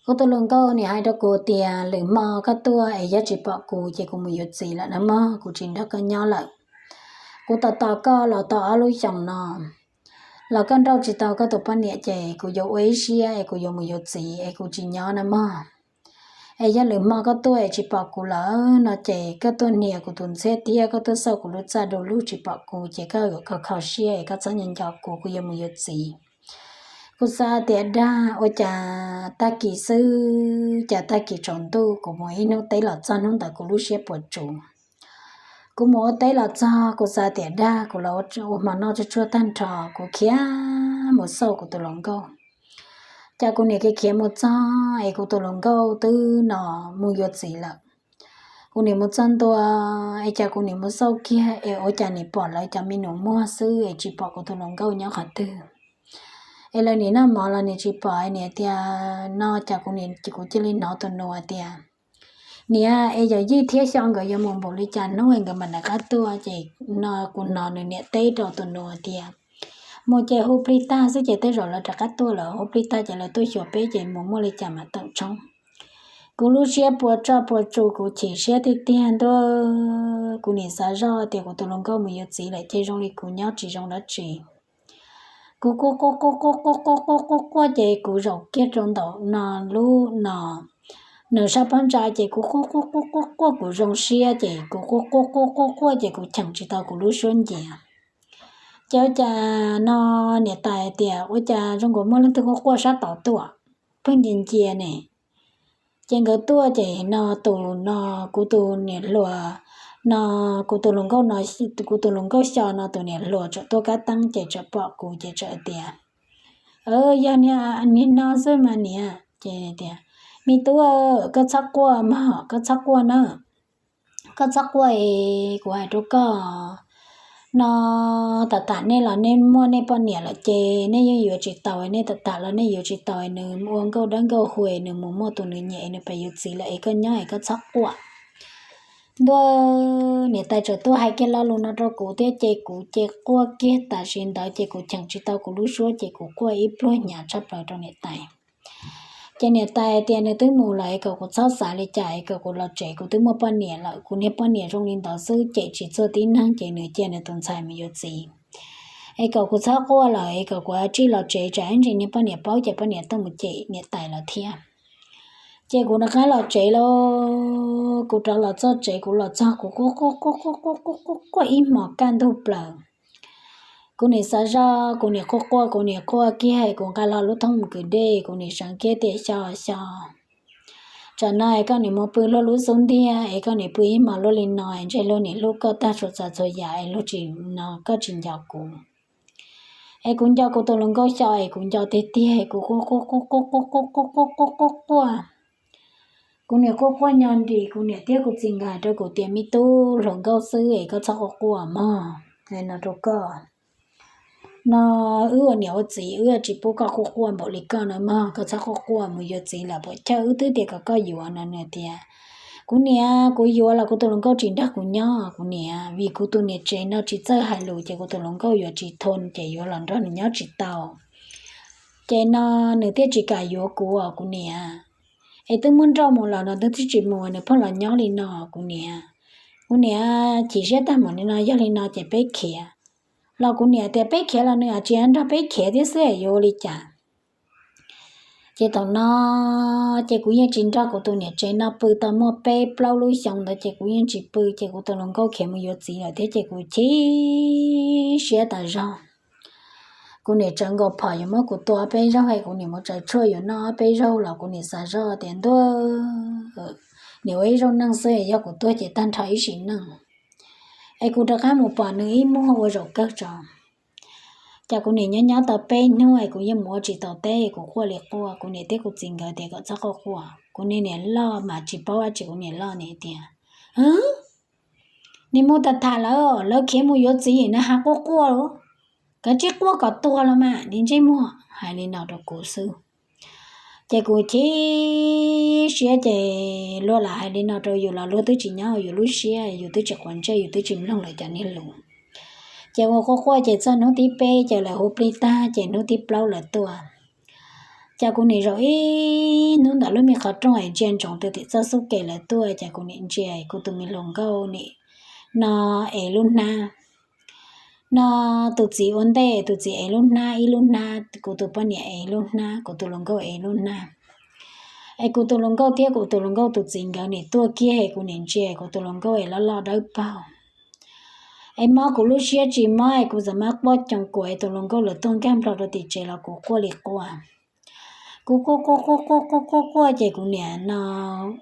Kuv tus hluas nkauj nim hais rau kuv tias lwm hmo koj tuaj es yog tsis pom kuv ces kuv mus yuav txiv lawm na mog, kuv tsis nrog koj nyob lawm. Kuv tos tos koj los tau ob lub xyoos no los koj nrauj tsis tau koj tus poj niam ces kuv yuav ua ib siab es kuv yuav mus yuav txiv es kuv tsis nyob na mog. Es yog lwm hmo koj tuaj es tsis pom kuv lawm no ces koj tuaj hnia kuv tus ntxhiab thiab koj tuaj xauj kuv lub txaj du lug tsis pom kuv ces koj yuav kho kho siab es koj txhob nco nco kuv, kuv yuav mus yuav txiv. Kuv xav tias dag ua cas tag kis xwb, cas tag kis tsaus ntuj kuv mus ib hnub teb los txog hnub ntawd kuv lub siab puas tsuv. Kuv mus ua teb los txog, kuv xav tias dag kuv los ua hmo noj tsuag tsuag tag nrho, kuv khiav mus xauj kuv tus hluas nkauj. Ces kuv niam khiav khiav mus txog es kuv tus hluas nkauj twb no mus yuav txiv lawm. Kuv niam mus txog ntua es cas kuv niam mus xauj kiag es ua cas niam pom lawv cov me nus muag xwb es tsis pom kuv tus hluas nkauj nyob qhov twg. Es lawv niam noj mov los niam tsis pom, niam tias no ces kuv niam, kuv cia li hnov tus nus tias, niam, es yawm yij thiab xyo nkawd yuav mus npaum li cas hnub nkawd mam rov qab tuaj? Ces no kuv hnov nws niam teb rau tus nus tias, mus ces hu plig tag xwb ces tej zaum lawv rov qab tuaj lawm, hu plig tag ces lawv tuaj xyuas peb ces mus muaj li cas mam tawm tshoob. Kuv lub siab puas tsuaj puas tsuaj, kuv chim siab tiag tiag ntuj. Kuv niam xav zoj tias kuv tus hluas nkauj mus yuav txiv lawm ces zoo li kuv nyob tsis zoo dab tsi. Kuv quaj quaj quaj quaj quaj quaj quaj quaj quaj ces kuv zaum kiag rau ntawm no lub no nws sab phab ntsa ces kuv quaj quaj quaj quaj quaj, kuv zoo siab ces kuv quaj quaj quaj quaj quaj ces kuv cheem tsis tau kuv lub suab ncia. Ces ua cas no niam tais tias ua cas zoo nkaus muaj leej twg quaj quaj sab tod tuaj, pheej ncia ncia ne. Ces nkawd tuaj ces no tus no kuv tus niam hluas no, kuv tus hluas nkauj no, kuv tus hluas nkauj xyo no tus niam hluas txawm tuaj kab teeb ces txawm pom kuv ces txawm tias, yog niag no xwb mas niam. Ces tias, me tub, koj txhob quaj mog, koj txhob quaj na. Koj txhob quaj es kuv hais rau koj no, tam tam nej los nej muaj nej poj niam lawm ces nej yeej yuav tsis tau, nej tam tam los nej yuav tsis tau, nws ua nkauj dawb nkauj huv, nws mus muaj tus nws nyiam, nws pheej yuav txiv lawm es koj nyob es koj txhob quaj. Ntuj, niam tais txawm tuaj hais kiag lo lus no rau kuv thiab ces kuv ces quaj kiag tam sim ntawd ces kuv cheem tsis tau kuv lub suab ces kuv quaj ib pluag hnyav tshaj plaws rau niam tais. Ces niam tais tias nws twb mus lawm es kom kuv txhob xav li cas es kom kuv los tsev, kuv twb muaj poj niam lawm, kuv niag poj niam zoo li ntawd xwb cem tsis txuag tib neeg ces nws cia nws tus ntxhais mus yuav txiv. Es kom kuv txhob quaj lawm es kom kuv tsij los tsev tsam ib ntsis niag poj niam paub ces poj niam tuaj mus cem niam tais lawm thiab. Ces kuv rov qab los tsev lauj, kuv rov los txog tsev, kuv los txog kuv quaj quaj quaj quaj quaj quaj quaj quaj ib hmos kaj ntug plaws. Kuv niam xav zoj, kuv niam quaj quaj, kuv niam quaj kiag, kuv nqa hlo lub thoob mus kwv dej, kuv niam seev kiag tias xyo xyo, tsam no es koj niam mus pw luag lub xub ntiag es koj niam pw ib hmos luaj li no es ntshe luag niam hlub koj tag txhua tsav txhua yam es luag tsis no koj tsis nco kuv. Es kuv nco kuv tus hluas nkauj xyo es kuv nco tiag tiag es kuv quaj quaj quaj quaj quaj quaj quaj quaj quaj quaj quaj. Kuv niam quaj quaj nyo nrim, kuv niam thiab kuv txiv nkawd hais rau kuv tias me tub, hluas nkauj xwb es koj txhob quaj quaj mog, no rau koj. No wb ua niam ua txiv wb tsis pub koj quaj quaj npaum li koj no mog, koj txhob quaj quaj, mus yuav txiv lawm puas chawj, wb twb tias kom koj yuav no. Nws tias kuv niam, kuv yuav los kuv tus hluas nkauj tsis nrog kuv nyob kuv niam, vim kuv tus niam tsev no tsis txawj hais lus ces kuv tus hluas nkauj yuav tsis thoo ces yuav los nrog nws nyob tsis tau. Ces no nws thiaj tsis kam yuav kuv os kuv niam. Es twb muab nrauj mus los no twb tsis mus, nws pheej los nyob li no kuv niam. Kuv niam chim siab tag mus li no, yog li no ces peb khiav. Los kuv niam tias peb khiav los nws tsis nrog peb khiav thiab xwb yuav ua li cas. Ces thaum no ces kuv yeej tsis nrog kuv tus niam tsev no pw tau muaj peb plaub lub xyoo ntawd ces kuv yeej tsis pw ces kuv tus hluas nkauj khiav mus yuav txiv lawm thiab ces kuv chim siab tas zog. Kuv niam tsawv nkaus phom yuav muab kuv tua ob peb zaug es kuv niam mus tsaws tshuaj yuav noj ob peb zaug los kuv niam xav zoj tias ntuj, niam ua ib zaug neej xwb yog kuv tuag ces tag nrho ib sim neej. Es kuv rov qab mus pom nws ib muag ua zaum kawg tso. Ces kuv niam nyob nyob tau peb hnub es kuv yeej mus ua tsis tau teb, kuv quaj li quaj, kuv niam thiab kuv txiv nkawd tias kom txhob quaj quaj. Kuv niag niam loj mas tsis paub dab tsi, kuv niam loj nim tias, nim mus tham tham lawv, lawv khiav mus yuav txiv na ha quaj quaj, kav tsij quaj kom tuag los mas nim ntsej muag, hais li no rau kuv xwb. Ces kuv chim siab ces luag lam hais li no rau yus los luag twb tsis nyob yus lub siab, yus twb tsis quav ntsej, yus twb tsis mloog lawv cov niag lus. Ces ua quaj quaj ces txog hnub thib peb ces lawv hu plig tag ces hnub thib plaub lawv tuaj. Ces kuv nim zaum ib hnub ntawm lub me qhov rooj es ntsia ntsoov tias tim txoj xub ke lawv tuaj ces kuv nim ntsia kuv tus me hluas nkauj nim no ev lub hnab. No tus txiv ua ntej, tus txiv ev lub hnab, ib lub hnab, kuv tus poj niam ev lub hnab, kuv tus hluas nkauj ev lub hnab. Es kuv tus hluas nkauj thiab kuv tus hluas nkauj tus txiv nkawd nim tuaj kiag es kuv nim ntsia kuv tus hluas nkauj es loj loj dawb paug. Es mob kuv lub siab tsis mob es kuv txawm mab quaj coos kuam es tus hluas nkauj lawv tuaj nkag nplho rau tim tsev los kuv quaj li quaj. Kuv quaj quaj quaj quaj quaj quaj quaj ces kuv niam no,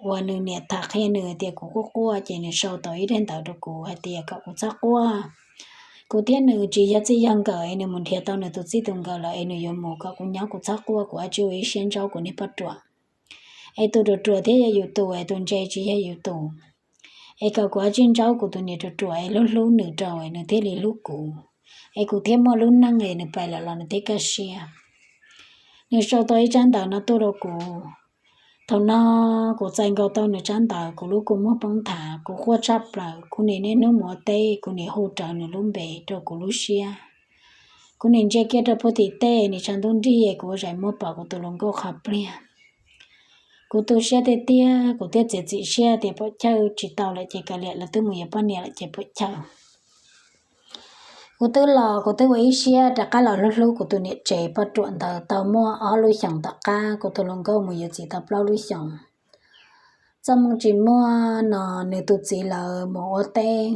uas nws niam tham qhia nws tias kuv quaj quaj ces nws sau tau ib daim ntawv rau kuv hais tias kom kuv txhob quaj. Kuv thiab nws tsis yog txij yog nkawm es nws mus nrhiav tau nws tus txij tus nkawm lawm es nws yuav mus, kom kuv nyob kuv txhob quaj, kuv ua ib siab ntsaub kuv niag poj ruam. Es tus ruam ruam thiab yog yus tus es tus ntse tsis yog yus tus. Es kom kuv ua ib siab ntsaub kuv tus niam ruam ruam es hlub hlub nws rau es nws thiaj li hlub kuv, es kuv thiaj muaj lub neej es nws pais lawm los nws thiaj kaj siab. Nws sau tau ib tsab ntawv no tuaj rau kuv. Thaum no kuv txais nkaus tau nws tsab ntawv, kuv lub kua muag poob nthav, kuv quaj tshaj plaws, kuv nim niaj hnub mus ua teb, kuv nim hu rawv nws lub npe rau kuv lub siab. Kuv nim ntsia kiag rau puag tim tej, nim tshav ntuj nrig, kuv ua zais muag pom kuv tus hluas nkauj qhov pliag. Kuv tu siab tiag tiag, kuv thiaj txiav txim siab tias pom chaw tsis tau lawm ces kav liam, lawv twb mus yuav poj niam lawm ces pom chaw. Kuv twb los, kuv twb ua ib siab rov qab los hlub hlub kuv tus niam tsev poj ruam ntawd tau muaj ob lub xyoos tom qab, kuv tus hluas nkauj mus yuav txiv tau plaub lub xyoos. Txoj moo tsis muaj no, nws tus txiv lawv mus ua teb.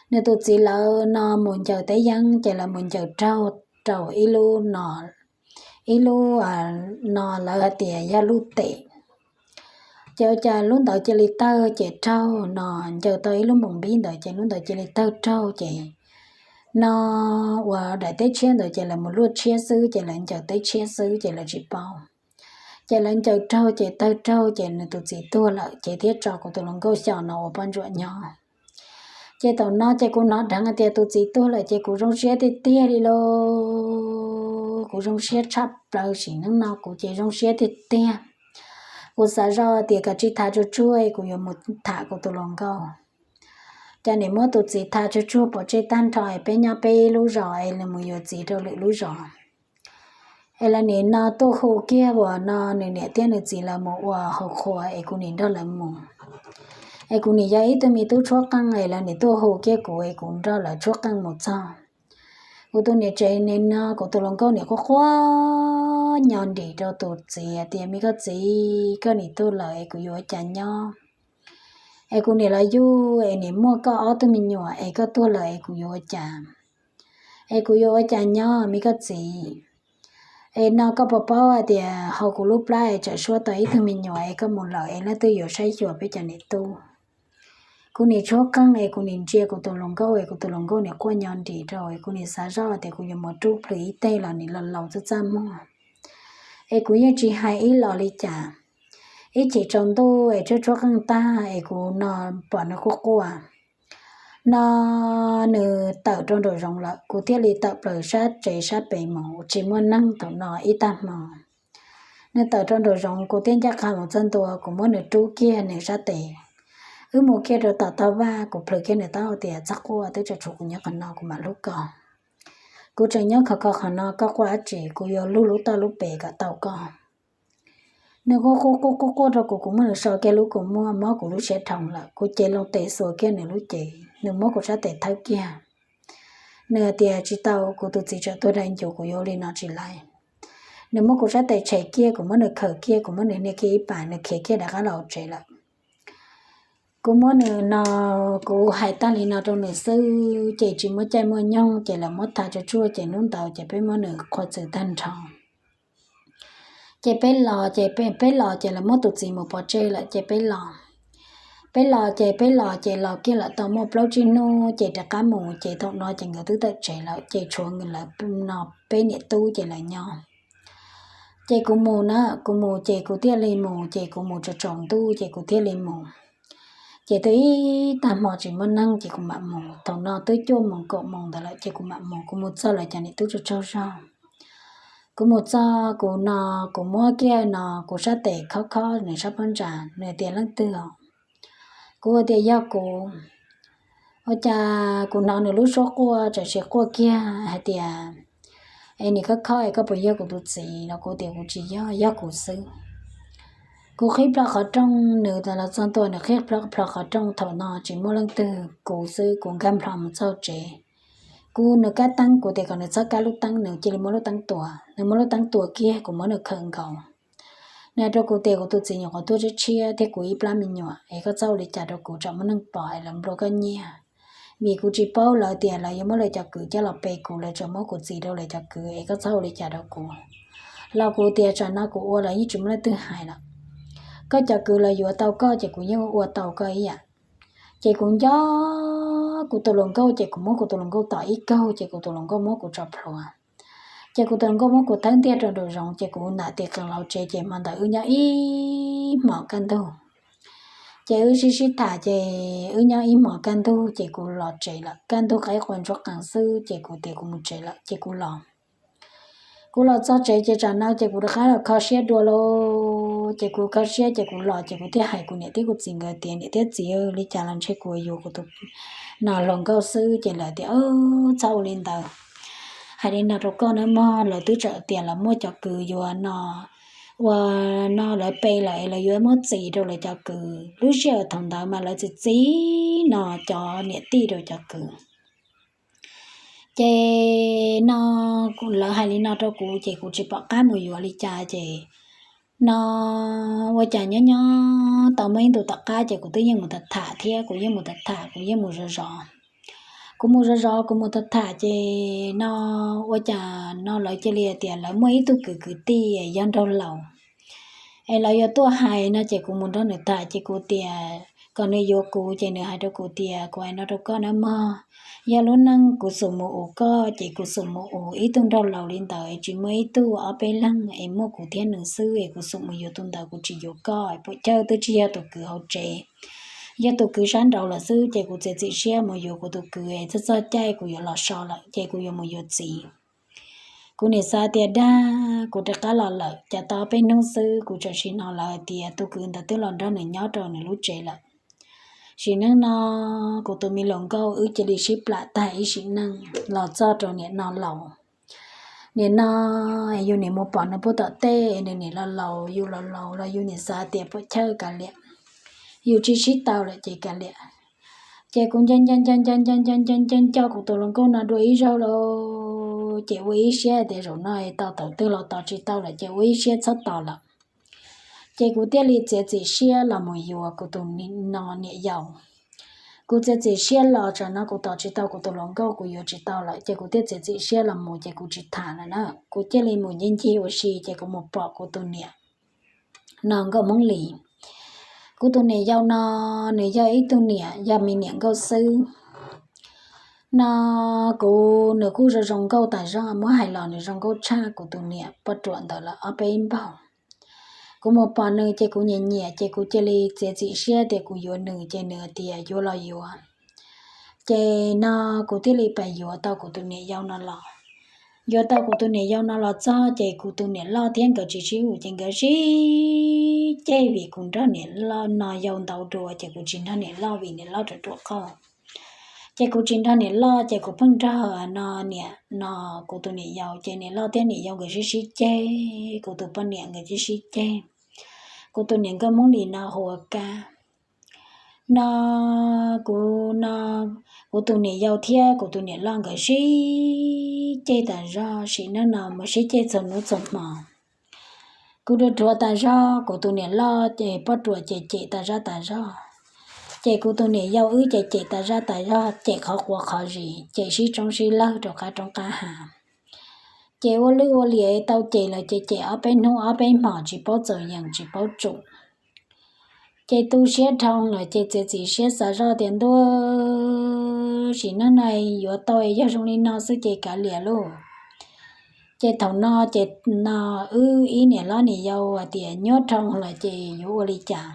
Nws tus txiv lawv no mus ncaws teb yeeb ces lawv mus ncaws raug rau ib lub no, ib lub no lawv hais tias yog lub tes. Ces ua cas lub ntawd cia li tawg ces raug no, ncaws tau ib lub moos npib ntawd ces lub ntawd cia li tawg raug ces no, uas daim teb tshiab ntawd ces lawv mus luaj tshiab xwb ces lawv ncaws teb tshiab xwb ces lawv tsis paub. Ces lawv ncaws raug ces tawg raug ces nws tus txiv tuag lawm ces thiaj tso kuv tus hluas nkauj xyoo no ua poj ntsuam nyob. Ces thaum no ces kuv hnov dheev tias tus txiv tuag lawm ces kuv zoo siab tiag tiag li lauj. Kuv zoo siab tshaj plaws, sim neej no kuv ces zoo siab tiag tiag. Kuv xav zoj tias kav tsij tham tsuag tsuag, kuv yuav mus tham kuv tus hluas nkauj. Ces nim muab tus txiv tham tsuag tsuag pov tseg tag nrho, peb nyob peb lub zos es nws mus yuav txiv rau lwm lub zos. Es lawv nim no tuaj hu kiag uas no nws niam thiab nws txiv lawv mus ua hauv qhua es kuv nim nrog lawv mus. Es kuv nim yog ib tug me tub tshuab qeej es lawv nim tuaj hu kiag kuv es kuv nrog lawv tshuab qeej mus txog. Kuv tus niam tsev nim no, kuv tus hluas nkauj nim quaj quaj nyo nrim rau tus txiv tias, me koj txiv, koj nim tuag lawm es kuv yuav ua cas nyob? Es kuv nim los yug es nim muaj koj ob tug me nyuam es koj tuag lawm es kuv yuav ua cas? Es kuv yuav ua cas nyob me koj txiv? Es no koj puas paub hais tias hauv kuv lub plab es tsawm suab tau ib tug me nyuam es koj mus lawm es leej twg yuav saib xyuas peb cov niam tub? Kuv nim tshuab qeej es kuv nim ntsia kuv tus hluas nkauj es kuv tus hluas nkauj nim quaj nyo nrim rau es kuv nim xav zoj tias kuv yuav mus rub plhws ib teg los nim los laus txaj txaj muag. Es kuv yeej tsis hais ib los li cas. Ib chim tsaus ntuj es tshuab tshuab qeej tag es kuv no pom nws quaj quaj no, nws tawm rau nraum zoov lawm, kuv thiaj li tawm plaws sab tsev sab pem mus tsis muaj neeg thaum no ib tag hmo. Nws tawm rau nraum zoov kuv thiaj ncaj qha mus txog ntua, kuv muab nws rub kiag nws sab tes. Wb mus kiag rau tom tog vaj, kuv plhws kiag nws taub hau tias, txhob quaj, twb tseem tshuav kuv nyob qhov no kuv mam hlub koj. Kuv tseem nyob khov kho qhov no, koj quaj dab tsi, kuv yuav lug lub toj lub pes kom tau koj. Nws quaj quaj quaj quaj quaj rau kuv, kuv muab nws so kiag lub kua muag, mob kuv lub siab dhau lawm, kuv cev loo tes xuas kiag nws lub cev, nws muab kuv sab tes thawb kiag. Nws hais tias, tsis tau, kuv tus txiv tseem tuag dai ncuv, kuv yuav ua li no tsis laib. Nws muab kuv sab tes tshem kiag, kuv muab nws khawm kiag, kuv muab nws hnia kiag ib pas, nws khiav kiag rov qab los hauv tsev lawm. Kuv muab nws no, kuv hais tag li no rau nws xwb ces tsis muaj caij muaj nyoog ces lawv muab tha tsuag tsuag ces hnub ntawd ces peb muab nws qhuav txwm tag nrho. Ces peb los ces peb los ces lawv muab tus txiv mus pov tseg lawm ces peb los. Peb los ces peb los ces los kiag lawm tau muaj plaub tsib hnub ces rov qab mus ces thaum no ces nkawd twb tawm tsev lawm ces tshuav lawv no peb niam tub ces lawv nyob. Ces kuv mus na, kuv mus ces kuv thiaj li mus, ces kuv mus tsaus tsaus ntuj ces kuv thiaj li mus. Ces twb ib tag hmo tsis muaj neeg ces kuv mam mus, thaum no twb cuaj moos kaum moos ntawd lawm ces kuv mam mus, kuv mus txog lawv cov niam tub tsaug tsaug zog. Kuv mus txog kuv no, kuv muab kiag no kuv sab tes khob khob nws sab phab ntsa, nws tias, leej twg os? Kuv tias, yog kuv. Ua cas kuv hnov nws lub suab quaj tsam sis quaj kiag hais tias, es nim khob khob es koj puas yog kuv tus txiv no? Kuv tias kuv tsis yog, yog kuv xwb. Kuv qhib plho qhov rooj, nws los txog ntua nws qhib plho qhov rooj, thaum no tsis muaj leej twg, kuv xwb, kuv nkag nplo mus txog tsev. Kuv nws kab teeb, kuv tias kom nws txhob kab lub teeb, nws cia li muab lub teeb tua, nws muab lub teeb tua kiag, kuv muab nws khawm nkaus. Nws hais rau kuv tias, kuv tus txiv nyuam qhuav tuag tshiab tshiab thiab kuv ib plab me nyuam es koj txhob ua li cas rau kuv, tsam muaj neeg pom es lawv nplua koj nyiaj. Vim kuv tsis paub lawv tias lawv yuav muab lawv cov kwv coj los pe kuv, lawv tsuas muab kuv txiv rau lawv cov kwv es koj txhob ua li cas rau kuv. Los kuv tias tsam no kuv ua los yeej tsis muaj leej twg hais lawm. Koj cov kwv los yuav tau koj ces kuv yeej ua tau koj ib yam. Ces kuv nco kuv tus hluas nkauj ces kuv muab kuv tus hluas nkauj tom ib kaug ces kuv tus hluas nkauj muab kuv tso plhuav. Ces kuv tus hluas nkauj muab kuv thawb ntiag rau nraum zoov ces kuv nram tis qees los tsev ces hmo ntawd wb nyob ib hmos kaj ntug. Ces wb sib sib tham ces wb nyob ib hmos kaj ntug ces kuv los tsev lawm, kaj ntug qaib qua ntsuab qees xwb ces kuv tias kuv mus tsev lawm ces kuv los. Kuv los txog tsev ces tsam no ces kuv rov qab los kho siab dua lauj. Ces kuv kho siab ces kuv los ces kuv thiaj hais kuv niam thiab kuv txiv nkawd tias niam thiab txiv, li cas los ntshe kuv yuav kuv tus no hluas nkauj xwb. Ces lawv tias txhob ua li ntawd, hais li no rau koj nawb mog, lawv twb tseem tias lawv muaj cov kwv yuav no, ua no lawv pe lawm es lawv yuav muab txis rau lawv cov kwv. Lub sij hawm thaum ntawd mas lawv txis txib no cov niam tij rau cov kwv. Ces no lawv hais li no rau kuv ces kuv tsis pom qab mus yuav li cas ces no ua cas nyob nyob tau muaj ib ntus tom qab ces kuv twb yeej mus tham tham thiab, kuv yeej mus tham tham, kuv yeej mus zov zov. Kuv mus zov zov, kuv mus tham tham ces no ua cas no lawv cia li tias lawv muaj ib tug kwv kwv tij yog nraug laus es lawv yuav tuaj hais no ces kuv mus nrog nws tham ces kuv tias kom nws yuav kuv ces nws hais rau kuv tias kuv hais no rau koj nawb mog, yog lub neej kuv xum mus ua koj ces kuv xum mus ua ib tug nraug laus li ntawd es tsis muaj ib tug ob peb leeg es muaj kuv thiab nws xwb es kuv xum mus yuav tus ntawd, kuv tsis yuav koj. Puam chawj twb tsis yog tus kwv hauv tsev, yog tus kwv sab nraud lawm xwb ces kuv txiav txim siab mus yuav kuv tus kwv es txog txog caij kuv yuav los so lawm ces kuv yuav mus yuav txiv. Kuv niam xav tias dag, kuv rov qab los lawm cas tau ob peb hnub xwb kuv txawm sim hnov lawv tias tus kwv ntawd twb los nrog nws nyob rau nws lub tsev lawm. Sim neej no kuv tus me hluas nkauj wb cia li sib plam tag ib sim neej los txog rau niam no laus. Niam no yus nim mus pom nws puag tom tej, nws nim los laus, yus los laus los yus nim xav tias puam chawj kav liam, yus tsis sib tau lawm ces kav liam. Ces kuv nco nco nco nco nco nco nco nco nco kuv tus hluas nkauj no dua ib zaug lauj, ces ua ib siab tias zaum no tau thaum twg los tos tsis tau lawm ces ua ib siab txhob tos lawm. Ces kuv thiaj li txiav txim siab los mus yuav kuv tus no niam yau. Kuv txiav txim siab los tsam no kuv tos tsis tau kuv tus hluas nkauj, kuv yuav tsis tau lawm ces kuv thiaj txiav txim siab los mus ces kuv tsis tham lawm na, kuv thiaj li mus ncig ncig ua si ces kuv mus pom kuv tus niam no nkauj Hmoob Lis. Kuv tus niam yau no nws yog ib tug niam yog me niam nkauj xwb. No kuv, nws kuj zoo zoo nkauj tas zog, muab hais los nws zoo nkauj tshaj kuv tus niam poj ruam ntawd lawm ob peb npaug. Kuv mus pom nws ces kuv nyiam nyiam ces kuv cia li txiav txim siab tias kuv yuav nws ces nws tias yuav los yuav. Ces no kuv thiaj li pais yuav tau kuv tus niam yau no los. Yuav tau kuv tus niam yau no los txog ces kuv tus niam loj thiab nkawd tsis sib haum ces nkawd sib ceg vim kuv nrog niam loj no yau ntau dua ces kuv tsis nrog niam loj vim niam loj ruam ruam qauj. Ces kuv tsis nrog niam loj ces kuv pheej nrog no niam no kuv tus niam yau ces niam loj thiab niam yau nkawd sib sib ceg, kuv tus poj niam nkawd sib sib ceg. Kuv tus niam nkauj Hmoob Lis no hu ua Kab. No kuv no, kuv tus niam yau thiab kuv tus niam loj nkawd sib ceg tas zog, sim neej no mus sib ceg txhua hnub txhua hmo. Kuv dhuav dhuav tas zog, kuv tus niam loj ces poj ruam ces cem tas zaj tas zog. Ces kuv tus niam yau wb ces cem tas zaj tas zog, cem qhov quav qhov zis, cem sib tsoob sib lawg rau qab roob qab hav. Ces ua lwj ua liam tau cem lawm ces cem ob peb hnub ob peb hmos tsis paub txaus yees tsis paub tsum. Ces tu siab dhau lawm ces txiav txim siab xav zoj tias ntuj, sim neej no yuav tau yog zoo li no xwb ces kav liam lauj. Ces thaum no ces no wb ib niam loj niam yau hais tias nyuaj dhau lawm ces yuav ua li cas.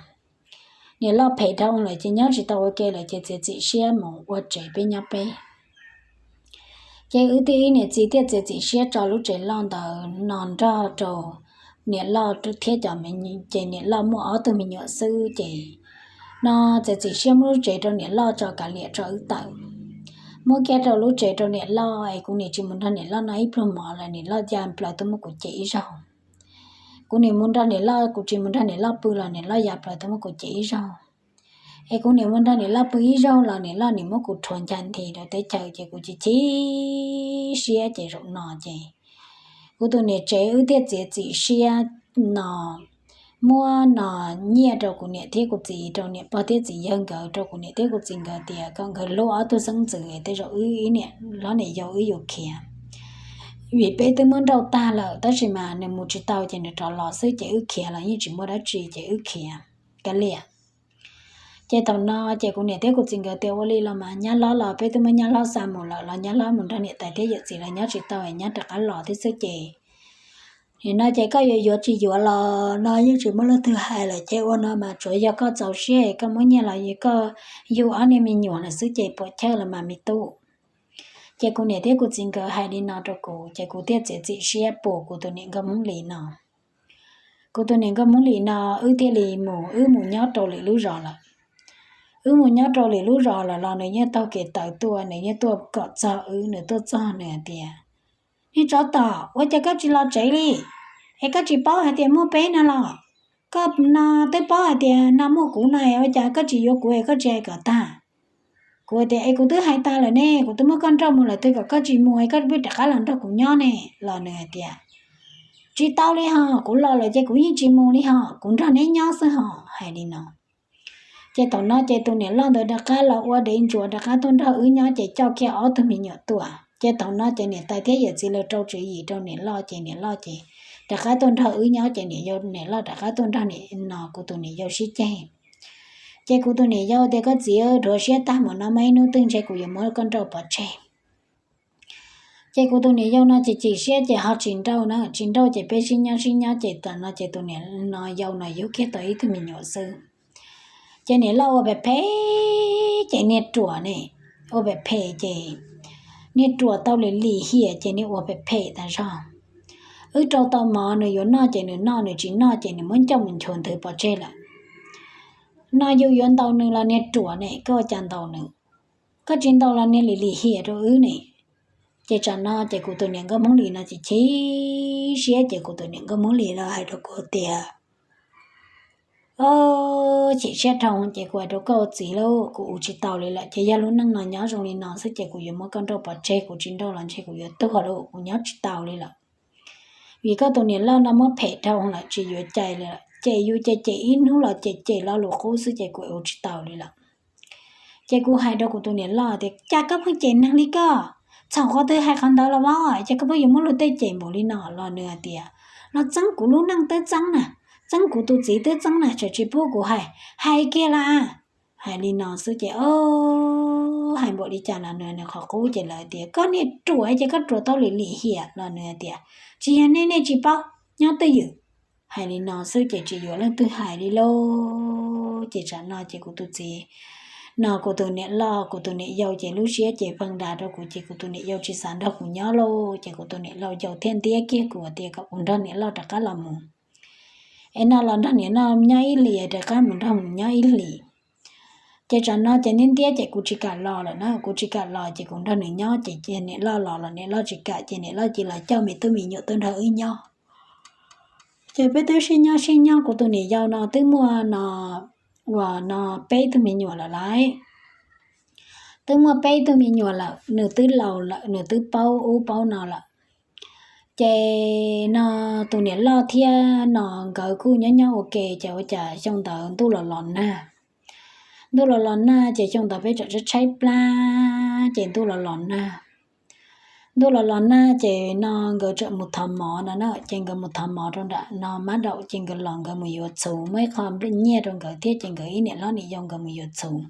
Niam loj phem dhau lawm ces nyob tsis tau ua ke lawm ces txiav txim siab mus ua tsev peb nyob peb. Ces wb tib ib niam txiv thiaj txiav txim siab tso lub tsev loj ntawd no nrog rau niam loj thiab cov me, ces niam loj muaj ob tug me nyuam xwb ces no txiav txim siab muab lub tsev rau niam loj tso kav liam tso wb tawm. Muab kiag rau lub tsev rau niam loj es kuv nim tsis mus nrog niam loj no ib pluag mov lawm niam loj ya plaws tuaj muab kuv cem ib zaug. Kuv nim mus nrog niam loj, kuv tsis mus nrog niam loj pw los niam loj ya plaws tuaj muab kuv cem ib zaug. Es kuv nim mus nrog niam loj pw ib zaug los niam loj nim muab kuv rhuav ncha nthi rau teb chaws ces kuv chim chim siab ces zaum no ces kuv tus niam tsev wb thiaj txiav txim siab no muab no nyiaj rau kuv niam thiab kuv txiv, rau niam pog thiab txiv yawg nkawd, rau kuv niam thiab kuv txiv nkawd tias kom nkawd hlub ob tug xeeb ntxwv tej zaum wb ib niam hlob niam yau wb yuav khiav. vim peb twb muab nrauj tag lawm, tab sis mas nws mus tsis tau ces nws rov los xwb, ces wb khiav los yeej tsis muaj dab tsi, ces wb khiav kav liam. Ces thaum no ces kuv niam thiab kuv txiv nkawd tias ua li los mas nyab hlob los peb twb muab nyab hlob xa mus lawm, los nyab hlob mus nrog niam tais thiab yawm txiv lawv nyob tsis tau, nyab rov qab los thiab xwb ces nim no ces koj yuav yuav tsis yuav los no yeej tsis muaj leej twg hais lawm, ces ua no mas tsuav yog koj txaus siab koj muab nyiaj los yog koj yug ob niag me nyuam lawm xwb ces puam chawj los mas me tub. Ces kuv niam thiab kuv txiv nkawd hais li no rau kuv, ces kuv thiaj txiav txim siab pus kuv tus niam nkauj Hmoob Lis no. Kuv tus niam nkauj Hmoob Lis no, wb thiaj li mus, wb mus nyob rau lwm lub zos lawm. Wb mus nyob rau lwm lub zos lawm los nws yeej taug kev tawv tuaj, nws yeej tuaj kom txog wb, nws tuaj txog nws hais tias, Niag tsov tom, ua cas koj tsis los tsev li? Es koj tsis paub hais tias muaj peb no los? Koj no twb paub hais tias no muaj kuv no, ua cas koj tsis yuav kuv es koj tsis hais kom tag? Kuv tias, Es kuv twb hais tag lawm ne, kuv twb muab koj nrauj mus lawm twb kom koj tsis mus es koj pheej rov qab los nrog kuv nyob ne. Los nws hais tias, Tsis tau li hos, kuv los lawm ces kuv yeej tsis mus li hos, kuv nrog neb nyob xwb hos, hais li no. Ces thaum no ces tus niam loj ntawd rov qab los ua dev ntsuav rov qab tuaj nrog wb nyob ces coj kiag ob tug me nyuam tuaj. Ces thaum no ces niam tais thiab yawm txiv lawv rau tswv yim rau niam loj ces niam loj ces rov qab tuaj nrog wb nyob ces niam yau niam loj rov qab tuaj nrog no kuv tus niam yau sib ceg. Ces kuv tus niam yau tias, Koj txiv, dhuav siab tag mus no, muaj ib hnub twg ntshe kuv yuav muab koj nrauj pov tseg. Ces kuv tus niam yau no ces chim siab ces ho tsis nrauj na, tsis nrauj ces peb sib nyob sib nyob ces tam no ces tus niam no yau no yug kiag tau ib tug me nyuam xwb. Ces niam loj ua phem phem, ces niag ruam ne, ua phem phem ces niag ruam tau lim lim hiam ces niag ua phem phem tas zog. Wb rau tau mov nws yuav noj ces nws noj, nws tsis noj ces nws muab ncauj mus nchuav nthwv pov tseg lawm. No yus yuav ntaus nws los niag ruam ne, koj ua cas ntaus nws? Koj tsis ntaus los niag lim lim hiam rau wb ne. Ces tsam no ces kuv tus niam nkauj Hmoob Lis no ces chim siab ces kuv tus niam nkauj Hmoob Lis los hais rau kuv tias, Chim siab dhau ces kuv hais rau koj ua txiv lauj, kuv ua tsis tau li lawm, ces yog lub neej no nyob zoo li no xwb ces kuv yuav muab koj nrauj pov tseg, kuv tsis nrauj los ntshe kuv yuav tuag lauj, kuv nyob tsis tau li lawm. Vim koj tus niam loj no muab phem dhau lawm tsis yuav cai li lawm, ces yus ces cem ib hnub los cem cem lo lus qub xwb ces kuv ua tsis tau li lawm. Ces kuv hais rau kuv tus niam loj tias, Cas koj pheej cem neeg li koj? Txhaum qhov twg hais qhov ntawd los as, ces koj pheej yuav muab luag tej cem npaum li no? Los nws hais tias, Los txeeb kuv lub neej twb txeeb na, txeeb kuv tus txiv twb txeeb na, tseem tsis pub kuv hais, hais kiag las. Hais li no xwb ces o, hais npaum li cas los nws nws qhov qub ces lawv tias, Koj niag ruam ces koj ruam tau lim lim hiam. Los nws hais tias, Tsis yog nej nej tsis paub, nyob twj ywm. Hais li no xwb ces tsis yuav leej twg hais li lauj. Ces tsam no ces kuv tus txiv no, kuv tus niam loj, kuv tus niam yau ces lub siab ces pheej dav rau kuv ces kuv tus niam yau tsis xav nrog kuv nyob lauj. Ces kuv tus niam loj yau thiaj ntiab kiag kuv tias kom kuv nrog niam loj rov qab los mus, es no los nrog niam loj nyob ib hlis, rov qab mus nrog mus nyob ib hlis. Ces tsam no ces ntiab ntiab ces kuv tsis kam los lawm na, kuv tsis kam los ces kuv nrog nws nyob ces niam loj los los niam loj tsis kam ces niam loj cia li los coj me tub me nyuam tuaj nrog wb nyob. Ces peb twb sib nyob sib nyob, kuv tus niam yau no twb muaj no, uas no peb tug me nyuam lawm lauj. Twb muaj peb tug me nyuam lawm, nws twb laus lawm, nws twb paub ub paub no lawm. Ces no tus niam loj thiab no nkawd kuj nyob nyob ua ke, ces ua cas xyoo ntawd ntuj los los nag. Ntuj los los nag ces xyoo ntawd peb tseem tshaib tshaib plab ces ntuj los los nag. Ntuj los los nag ces no nkawd tseem mus thov mov no na, ces nkawd mus thov mov rau nram no mab daum ces nkawd los nkawd mus yuav txhuv, muaj ib qho nyiaj rau nkawd thiab ces nkawd ib niam hlob niam yau nkawd mus yuav txhuv.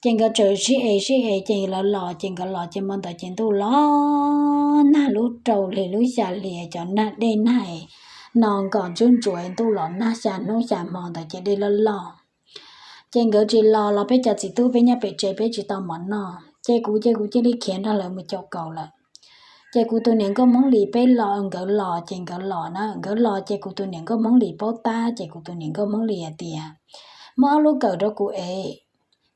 Ces nkawd tseem sib es sib es ces lawv los ces nkawd los ces hmo ntawd ces ntuj los nag lub rau hli lub xya hli, cov nag dej nag no nkos ntsuab ntsuav, ntuj los nag xya hnub xya hmo ntawd ces dej loj loj. Ces nkawd tsis los los peb cov txiv tub peb nyob pem tsev peb tsis tau mov noj ces kuv ces kuv cia li khiav nrog lawv mus caum kaus lawm. Ces kuv tus niam nkauj Hmoob Lis peb los, nkawd los ces nkawd los na, nkawd los ces kuv tus niam nkauj Hmoob Lis paub tab ces kuv tus niam nkauj Hmoob Lis hais tias, Muab ob lub kawm rau kuv es.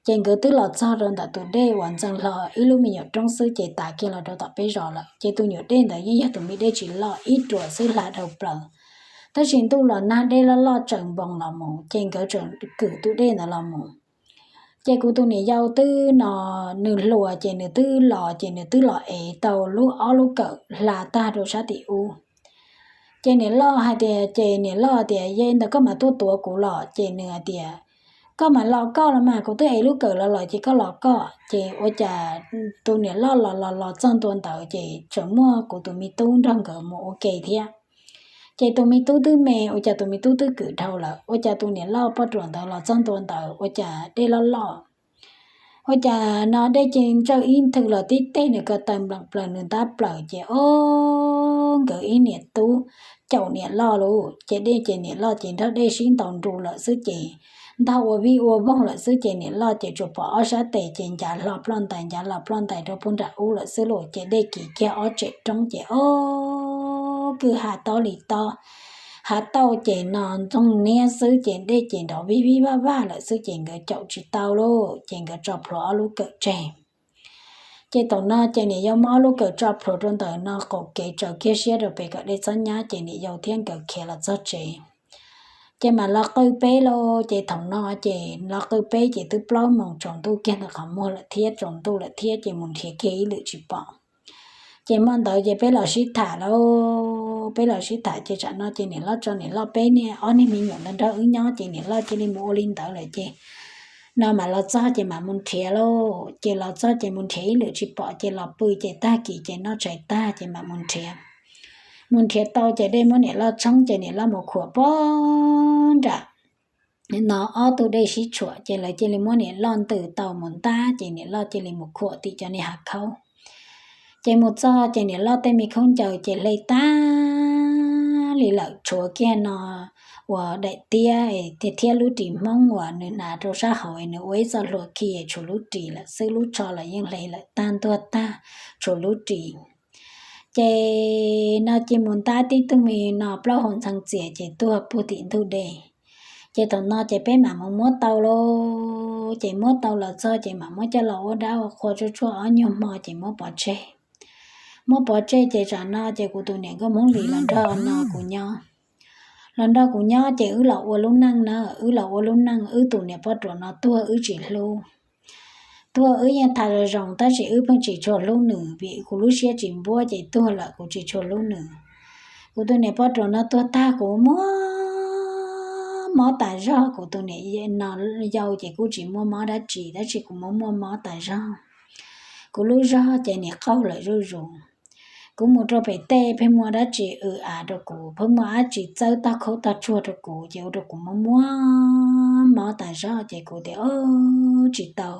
Ces nkawd twb los txog rau ntawm tus dej uas ntxeev hlo ib lub me nyuam roob xwb ces tav kiag los rau tom peb zos lawm. Ces tus nyuam dej ntawd yeej yog tus me dej tsis loj ib ruam xwb hla dhau plaws. Tab sis ntuj los nag dej loj loj tsaws npoo los mus ces nkawd tseem kwm tus dej ntawd los mus. Ces kuv tus niam yau twb no, nws hluas ces nws twb los ces nws twb los ev tau lub ob lub kawm hla tag rau sab tim ub. Ces niam loj hais tias, ces niam loj tias, Yog li ntawd koj mam tuaj tuav kuv los. Ces nws hais tias, Koj mam los koj los mas, kuv twb ev lub kawm los lawm ces koj los koj. Ces ua cas tus niam loj los los los txog ntua ntawd ces tseem muaj kuv tus me tub nrog nkawd mus ua ke thiab. Ces tus me tub twb me, ua cas tus me tub twb kwm dhau lawm, ua cas tus niam loj poj ruam ntawd los txog ntua ntawd ua cas dej loj loj. Ua cas no dej ces ntsawj ib nthwv los tib teg nws ko taw npleem plaws nws ntab plaws ces o, nkawd ib niam tub caum niam loj lauj, ces dej ces niam loj ces nrog dej sib ntaus nru lawm xwb ces ntog ua vij ua voog lawm xwb ces niam loj ces tsuas pom ob sab tes ces ncav hlo ploj ntais ncav hlo ploj ntais rau puag nram ub lawm xwb lauj, ces dej kiv kiag ob tsem roob ces o, kwj ha tob li tob, ha tauj ces no ntxoog niab xwb ces dej ces nrov vij vij vaj vaj lawm xwb ces nkawd caum tsis tau lauj, ces nkawd tso plhuav ob lub kawm tseg. Ces thaum no ces niam yau muab ob lub kawm tso plhuav rau ntawm no qaum kev tsaws kiag siab rau pem kom dej txhob nyab ces niam yau thiab nkawd khiav los txog tsev. Ces mam los qw peb lauj, ces thaum no ces los qw peb ces twb plaub moos tsaus ntuj kiag ntawm qhov muag lawm thiab, tsaus ntuj lawm thiab ces mus nrhiav kiag ib lwm tsis pom. Ces hmo ntawd ces peb los sib tham lauj, peb los sib tham ces tsam no ces niam loj tso niam loj peb niag ob niag me nyuam ntawd nrog wb nyob ces niam loj cia li mus ua li ntawd lawm ces no mam los txog ces mam mus nrhiav lauj, ces los txog ces mus nrhiav ib lwm tsis pom ces los pw ces tag kis ces noj tshais tag ces mam mus nrhiav. Mus nrhiav tau ces dej muab niam loj tshoob ces niam loj mus khuam puag nram no ob tug dej sib tshuam ces lawv cia li muab niam loj ntws tau mus ntab ces niam loj cia li mus khuam tim cov niag hav khaub. Ces mus txog ces niam loj tej me khaub ncaws ces hle tag li lawm tshuav kiag no uas daim tiab thiab lub ris hmoob uas nws hnav rau sab hauv es nws ua ib txoj hlua khi tshuav lub ris lawm xwb, lub tsho los yeej hle lawm tag ntuag tag, tshuav lub ris. Ces no cia mus ntab tib tug me no plaub hau ntxhee txias ces tuag puag tim ntug dej. Ces thaum no ces peb mam mus muab tau lauj, ces muab tau los txog ces mam muab coj los ua dab ua qhua tsuag tsuag ob nyuag hmo ces muab pov tseg. Muab pov tseg ces tsam no ces kuv tus niam nkauj Hmoob Lis los nrog no kuv nyob. Los nrog kuv nyob ces wb los ua lub neej na, wb los ua lub neej, wb tus niam poj ruam no tuag wb tsis hlub. Tuag wb yeej tham zoo zoo tab sis wb pheej tsis tshua hlub nws vim kuv lub siab tsis npuab ces tuag lawm kuv tsis tshua hlub nws. Kuv tus niam poj ruam no tuag tag kuv muaj mob tas zog, kuv tus niam no yau ces kuj tsis muaj mob dab tsi tab sis kuv muaj muaj mob tas zog. Kuv lub zog ces nim qaug lawm zuj zus. Kuv mus rau pem tej pheej muaj dab tsi w av rau kuv, pheej muaj dab tsi txawb tog khaub tog tsuag rau kuv ces ua rau kuv muaj muaj mob tas zog ces kuv tias o, tsis tau,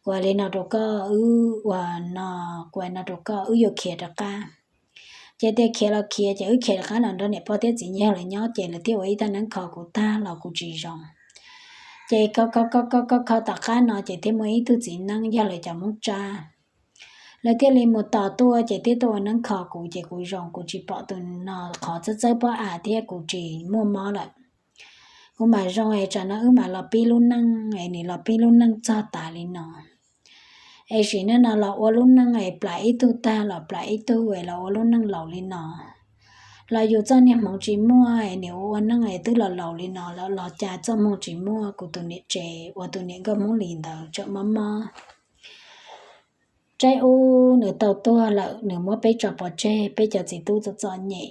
kuv hais li no rau koj, wb ua no, kuv hais no rau koj, wb yuav khiav rov qab. Ces tias khiav los khiav ces wb khiav rov qab los nrog niam pog thiab txiv yawg lawv nyob ces lawv thiaj ua ib tag neeb kho kuv tag los kuv tsis zoo. Ces kho kho kho kho tom qab no ces thiaj muaj ib tug txiv neeb yog lawv cov Hmoob Tsab, lawv thiaj li mus tos tuaj ces thiaj tuaj ua neeb kho kuv ces kuv zoo kuv tsis pom tus no qhov txawb txawb pob av thiab kuv tsis muaj mob lawm. Kuv mam zoo es tsam no wb mam los pib lub neej es nim los pib lub neej txog tas li no. Es sim neej no los ua lub neej es plam ib tug tag los plam ib tug es los ua lub neej laus li no. Los yus txoj niag hmoov tsis muaj es nim ua ua neej es twb los laus li no lawm los cas txoj hmoo tsis muaj, kuv tus niam tsev uas tus niam nkauj Hmoob Lis ntawd tseem mob mob. Tsaib ub nws tau tuag lawm nws muab peb tso pov tseg, peb cov txiv tub txom txom nyem.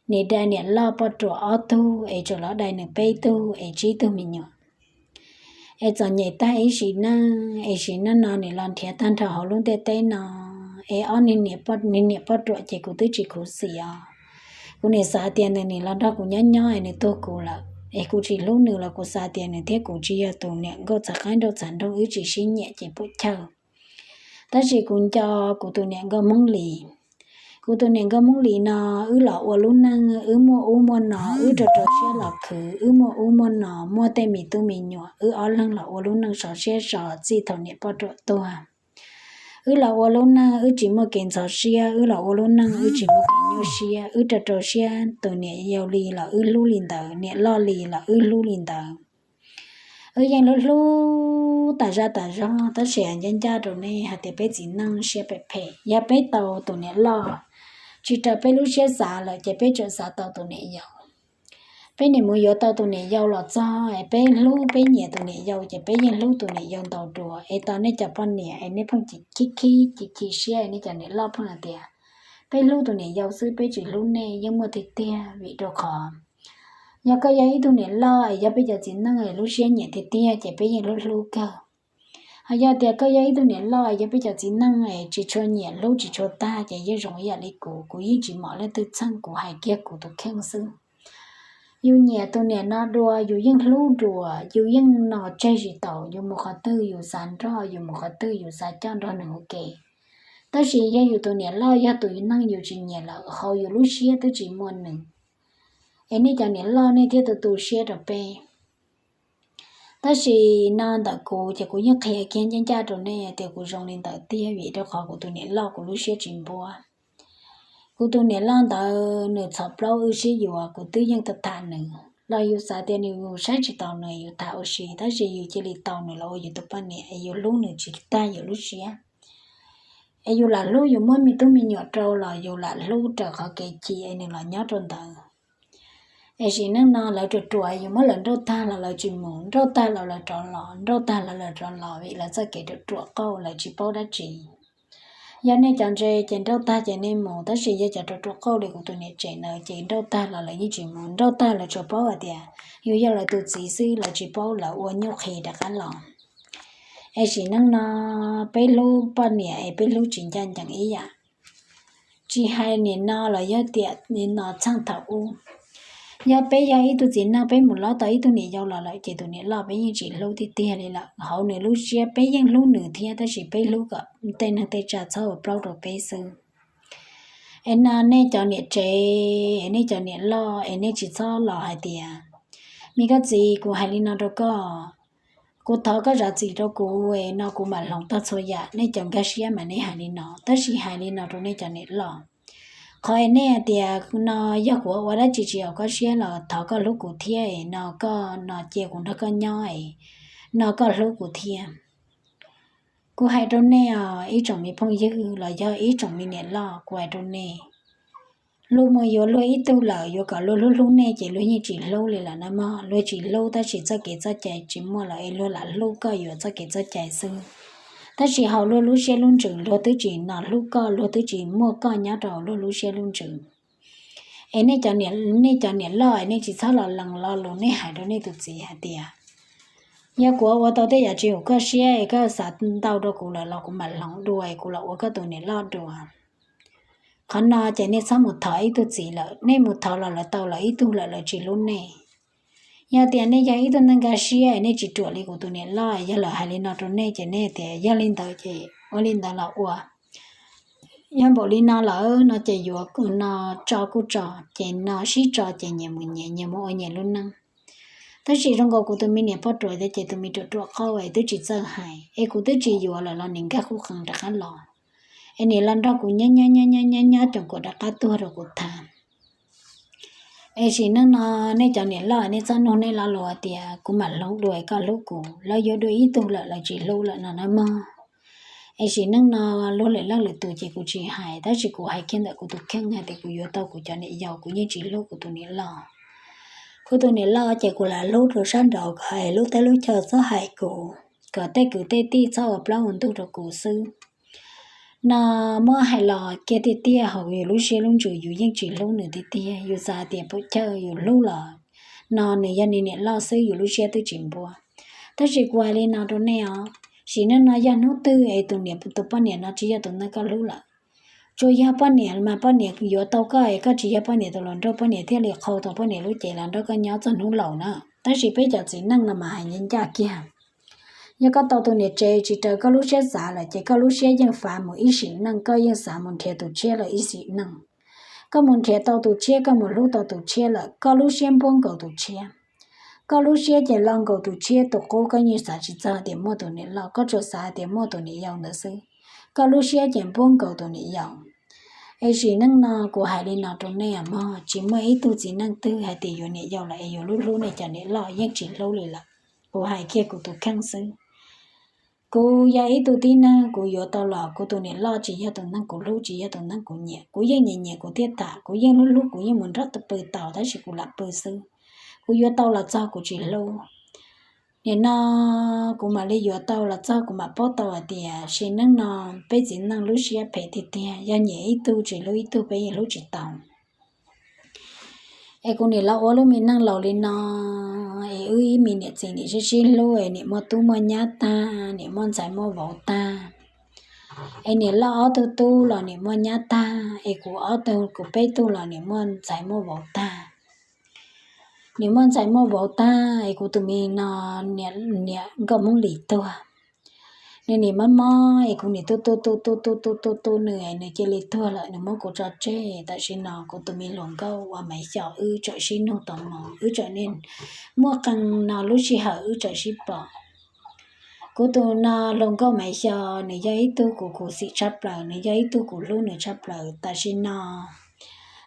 Nim dai niam loj poj ruam ob tug es tseem los dai nws peb tug es tsib tug me nyuam. Es txom nyem tag ib sim neej, es sim neej no nim los nrhiav tag nrho hauv lub ntiaj teb no, es ob niag niam poj ruam ces kuv twb tsis khuv xim os. Kuv nim xav tias nws nim los nrog kuv nyob nyob es nws tuag kuv lawm, es kuv tsis hlub nws los kuv xav tias nws thiab kuv tsis yog tus niam nkauj txhav qaib nraug txhav nroog wb tsis sib nyiam ces puam chawj. Tab sis kuv nco kuv tus niam nkauj Hmoob Lis. Kuv tus niam nkauj Hmoob Lis no, wb los ua lub neej, wb muaj ub muaj no, wb rau rau siab los khwv, wb muaj ub muaj no, muaj tej me tub me nyuam, wb ob leeg los ua lub neej sov siab so txij thaum niam poj ruam tuag. Wb los ua lub neej, wb tsis muaj kev ntxhov siab, wb los ua lub neej, wb tsis muaj kev nyuaj siab, wb rau rau siab, tus niam yau li los wb hlub li ntawd, niam loj li los wb hlub li ntawd. Wb yeej hlub hlub tas zaj tas zog, tab sis ncaj ncaj rau nej hais tias peb txiv neej siab phem phem, yog peb tau tus niam loj tsis raws peb lub siab xav lawm ces peb tseem xav tau tus niam yau. Peb nim mus yuav tau tus niam yau los txog es peb hlub peb nyiam tus niam yau ces peb yeej hlub tus niam yau ntau dua. Es tos nej cov poj niam es nej pheej khib khib chim chim siab es nej cov niam loj pheej hais tias peb hlub tus niam yau xwb peb tsis hlub nej, yeej muaj tiag tiag vim rau qhov Yog koj yog ib tug niam loj es yog peb cov txiv neej es lub siab nyiam tiag tiag ces peb yeej hlub hlub kawg. Ho yog tias koj yog ib tug niam loj es yog peb cov txiv neej es tsis tshua nyiam hlub tsis tshua tag ces yeej zoo ib yam li kuv, kuv yeej tsis mom leej twg txheej, kuv hais kiag kuv tus kheej xwb. Yus nyiam tus niam no dua, yus yeej hlub dua, yus yeej no tseg tsis taus, yus mus qhov twg yus xav nrog, yus mus qhov twg yus xav coj nrog nws ua ke. Tab sis yog yus tus niam loj yog tus neeg yus tsis nyiam lawm, hauv yus lub siab twb tsis muaj nws. Es nej cov niam loj nej thiaj tu tu siab rau peb. Tab sis no ntawm kuv ces kuv yeej qhia kiag ncaj ncaj rau nej tias kuv zoo li ntawd tiag, vim rau qhov kuv tus niam loj kuv lub siab tsis npuab. Kuv tus niam loj ntawd nws txhom plaub wb sib yuav, kuv twb yeej tham tham nws los yus xav tias nws, yus saib tsis taus nws yus tham ua si, tab sis yus cia li tau nws los ua yus tus poj niam es yus hlub nws tsis tag yus lub siab. Es yus lam hlub, yus muab me tub me nyuam rau los yus lam hlub raws qhov kev chim es nws los nyob rau ntawd. Es sim neej no lawv ruam ruam, yus muab lawv nrauj tag los lawv tsis mus, nrauj tag los lawv rov los, nrauj tag los lawv rov los vim lawv txoj kev ruam ruam qauj, lawv tsis paub dab tsi. Yog nej cov ntse ces nrauj tag ces nej mus, tab sis yog cov ruam ruam qauj li kuv tus niam tsev ntawd ces nrauj tag los lawv yeej tsis mus, nrauj tag lawv tsuas paub hais tias yus yog lawv tus txiv xwb, lawv tsis paub lawv ua nyuj qhi rov qab los. Es sim neej no peb hlub poj niam es peb hlub tsis ncaj ncees ib yam. Tsis hais nim no los yog tiam nim no txheej thaum ub, yog peb yog ib tug txiv neej peb mus lob tau ib tug niam yau los lawm ces tus niam loj peb yeej tsis hlub tiag tiag li lawm. Hauv nws lub siab peb yeej hlub nws thiab, tab sis peb hlub kom tej neeg tej tsa txhob ua plaub rau peb xwb. Es no nej cov niam tsev, es nej cov niam loj, es nej tsis txhob los hais tias, me koj txiv, kuv hais li no rau koj, kuv thov koj zam txim rau kuv es no kuv mam hloov tag txhua yam. Nej cov nkag siab mas nej hais li no, tab sis hais li no rau nej cov niam loj, qhov es nej hais tias no yog kuv ua dab tsi tsis haum koj siab los thov koj hlub kuv thiab es no koj no cia kuv nrog koj nyob es no koj hlub kuv thiab. Kuv hais rau nej os ib tsoom me phooj ywg los yog ib tsoom me niam loj, kuv hais rau nej, luag mus yuav luag ib tug lawm yuav kom luag hlub hlub nej ces luag yeej tsis hlub li lawm na mog. Luag tsis hlub tab sis txoj kev txoj cai tsis muaj lawm es luag lam hlub koj yuav txoj kev txoj cai xwb. Tab sis hauv luag lub siab lub ntsws luag twb tsis no hlub koj, luag twb tsis muaj koj nyob rau hauv luag lub siab lub ntsws. Es nej cov niam loj es nej tsis txhob los lees lo lus nej hais rau nej tus txiv hais tias, yog kuv ua tau tej yam tsis haum koj siab es koj xav ntau rau kuv lawm los kuv mam hloov dua es kuv los ua koj tus niam loj dua. Qhov no ces nej txhob mus thov ib tug txiv lawm, nej mus thov los lawv tau lawv ib tug lawm lawv tsis hlub nej. Yog tias nej yog ib tug neeg nkag siab es nej tsis ruam li kuv tus niam loj, yog lawv hais li no rau nej ces nej tias yog li ntawd ces ua li ntawd los ua. Yog npaum li no lawm no ces yuav no tso kuj tso, ces no sib tso ces nyias mus nyias, nyias mus ua nyias lub neej. Tab sis zoo nkaus kuv tus me niam poj ruam tias ces tus me ruam ruam qauj es twb tsis txawj hais, es kuv twb tsis yuav lawm los nws nkag qub qees rov qab los, es nws los nrog kuv nyob nyob nyob nyob nyob nyob coom kuam rov qab tuag rau kuv tham. Es sim neej no nej cov niam loj nej txhob nug nej lo lus tias kuv mam hloov dua es koj hlub kuv, lawv yuav dua ib tug lawm lawv tsis hlub lawm no na mog. Es sim neej no luag lwm leej lwm tus ces kuv tsis hais, tab sis kuv hais kiag ntawm kuv tus kheej hais tias kuv yuav tau kuv cov niam yau, kuv yeej tsis hlub kuv tus niam loj. Kuv tus niam loj ces kuv lam hlub rau sab nraud kom hais lub teb lub chaw txhob hais kuv, kom tej kwv tej tij txhob ua plaub ua ntug rau kuv xwb. No muab hais los kiag tiag tiag hauv yus lub siab lub ntsws yus yeej tsis hlub nws tiag tiag. Yus xav tias pum chawj yus hlub los no nws yog nws niam loj xwb yus lub siab twb tsis npuab. Tab sis kuv hais li no rau nej os, sim neej no yog hnub twg es tus niam tus poj niam no tsis yog tus neeg koj hlub lawm, tsuas yog poj niam mas poj niam yuav tau koj es koj tsis yog poj niam tus hluas nraug poj niam thiaj li qhau tau poj niam lub cev los nrog koj nyob txog hnub laus na. Tab sis peb cov txiv neej no mas hais ncaj ncaj kiag, yog koj tau tus niam tsev tsis raws koj lub siab xav lawm ces koj lub siab yeej fav mus ib sim neej, koj yeej xav mus nrhiav tus tshiab lawm ib sim neej. Koj mus nrhiav tau tus tshiab, koj mus hlub tau tus tshiab lawm, koj lub siab npuab nkaus tus tshiab. Koj lub siab ces lo nkaus tus tshiab tus qub, koj yeej xav tsis txog tias muaj tus niam loj, koj tsuas xav tias muaj tus niam yau ntawd xwb. Koj lub siab ces npuab nkaus tus niam yau. Es sim neej no kuv hais li no rau nej mog, tsis muaj ib tug txiv neej twg hais tias yuav niam yau lawm es yuav hlub hlub nej cov niam loj, yeej tsis hlub li lawm. Kuv hais kiag kuv tus kheej xwb. Kuv yog ib tug tib neeg, kuv yuav tau los kuv tus niam loj tsis yog tus neeg kuv hlub, tsis yog tus neeg kuv nyiam. Kuv yeej nyiam nyiam kuv thiaj tham, kuv yeej hlub hlub kuv yeej mus nrog pw tau, tab sis kuv lam pw xwb. Kuv yuav tau los txog kuv tsis hlub. Nim no kuv mam li yuav tau los txog kuv mam paub tau hais tias sim neej no peb txiv neej lub siab phem tiag tiag, yog nyiam ib tug tsis hlub ib tug peb yeej hlub tsis tau. Es kuv nim los ua lub me neej laus li no, es wb ib me niam txiv nim sib sib hlub, es nim muaj tub muaj nyab tag, nim muaj ntxhais muaj vauv tag. Es nim loj ob tug tub los nim muaj nyab tag, es kuv ob tug, kuv peb tug los nim muaj ntxhais muaj vauv tag. Nim muaj ntxhais muaj vauv tag, es kuv tus me no, niam nkauj Hmoob Lis tuag. Nws nim mob mob, es kuv nim tu tu tu tu tu tu tu tu nws, es nws cia li tuag lawm, nws muab kuv tso tseg. Tam sim no kuv tus me hluas nkauj uas Maiv Xyo wb tseem sib nug tau mus, wb tseem niaj muaj qee no lub sij hawm wb tseem sib pom. Kuv tus no hluas nkauj Maiv Xyo, nws yog ib tug kuv khuv xim tshaj plaws, nws yog ib tug kuv hlub nws tshaj plaws. Tam sim no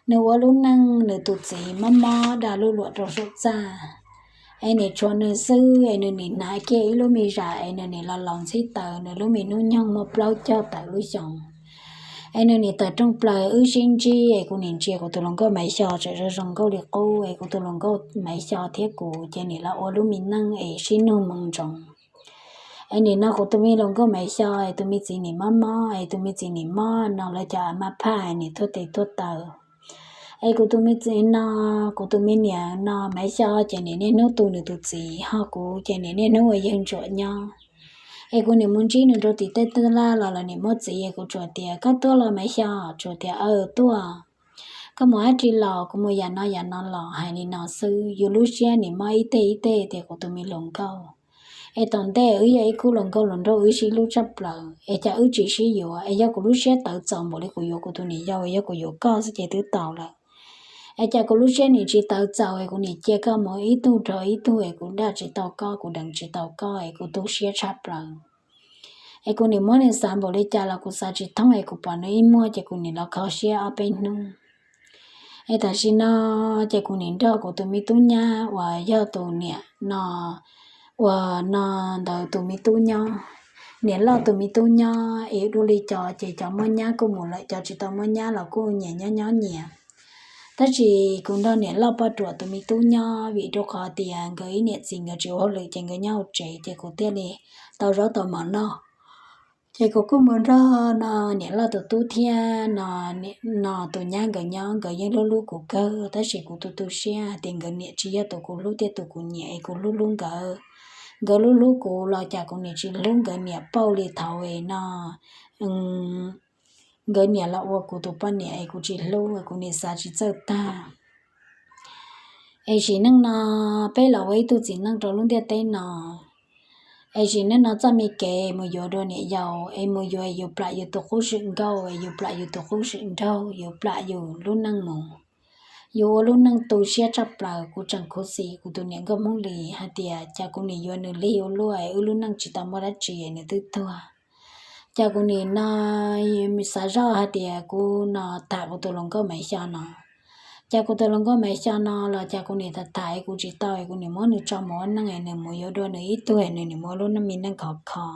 nws ua lub neej nws tus txiv mob mob dag lub luam rau saum txaj, es nim tshuav nws xwb, es nws nim hnav kiag ib lub me zam, es nws nim los laus ntxhib taws, nws lub me hnub nyoog muaj plaub caug tawm lub xyoo. Es nws nim tawm rooj plaws wb sib ntsib, es kuv nim ntsia kuv tus hluas nkauj Maiv Xyo tseem zoo zoo nkauj li qub, es kuv tus hluas nkauj Maiv Xyo thiab kuv ces nim los ua lub me neej es sib nug moo ntsoov. Es nim no kuv tus me hluas nkauj Maiv Xyo, es tus me txiv nim mob mob, es tus me txiv nim mob no lawv cov a ma phaj nim tuag tes tuag taw. Es kuv tus me txiv no, kuv tus me niam no Maiv Xyo ces nim niaj hnub tu nws tus txiv, ho kuv ces nim niaj hnub ua yawg ntsuam nyob. Es kuv nim mus ntsib nws rau tim tej teb laj los lawv nim muab txiv, es kuv tsuas tias koj tuaj los Maiv Xyo, tsuas tias aw tuaj. Koj mus dab tsi los? Kuv mus yam no yam no los, hais li no xwb. Yus lub siab nim mob ib teg ib teg tias kuv tus me hluas nkauj. Es tom ntej wb yog ib khub hluas nkauj hluas nraug wb sib hlub tshaj plaws, es cas wb tsis sib yuav, es yog kuv lub siab tawv txaus npaum li kuv yuav kuv tus niam yau, yog kuv yuav koj xwb ces twb tau lawm. Es cas kuv lub siab nim tsis tawv txaus, es kuv nim cia koj mus ib tug rau ib tug, es kuv daj tsis tau koj, kuv deev tsis tau koj, es kuv tu siab tshaj plaws. Es kuv nim muab nws xav npaum li cas los kuv xav tsis thoob, es kuv pom nws ib muag ces kuv nim los kho siab ob peb hnub. Es tam sim no ces kuv nim nrog kuv tus me tub nyab uas yog tus niam no, uas no ntawd tus me tub nyob, niam loj tus me tub nyob, es dua li cov ces cov muaj nyab kuj mus lawm, cov tsis tau muaj nyab los kuj nyias nyob nyob nyias. Tab sis kuv nrog niam loj poj ruam tus me tub nyob, vim rau qhov tias nkawd ib niam txiv nkawd tsis ua hauj lwm ces nkawd nyob hauv tsev, ces kuv thiaj li tau zaub tau mov noj. Ces kuv kuj mus nrog no niam loj tus tub thiab no, no tus nyab nkawd nyob, nkawd yeej hlub hlub kuv kawg, tab sis kuv tu tu siab hais tias nkawd niam tsis yog tus kuv hlub thiab tus kuv nyiam, es kuv hlub hlub nkawd. Nkawd hlub hlub kuv los cas kuv nim tsis hlub nkawd niam pauj li thaum es no nkawd niam los ua kuv tus poj niam, es kuv tsis hlub, kuv nim xav tsis txawj tag. Es sim neej no peb los ua ib tug txiv neej rau lub ntiaj teb no, es sim neej no txoj me kev mus yuav dua niam yau, es mus yuav yus plam yus tus qub swm nkauj, yus plam yus tus qub swm nraug, yus plam yus lub neej mus. Yus ua lub neej tu siab tshaj plaws, kuv tseem khuv xim kuv tus niam nkauj Hmoob Lis hais tias cas kuv nim yuav nws lig ua luaj, wb lub neej tsis tau muaj dab tsi nws twb tuag. Cas kuv nim no xav zoj hais tias kuv no tham kuv tus hluas nkauj Maiv Xyo no. Cas kuv tus hluas nkauj Maiv Xyo no los cas kuv nim tham tham kuv tsis tau, kuv nim muab nws tso mus ua neej, nws mus yuav dua nws ib tug, nws nim mus ua lub neej me neej khov kho.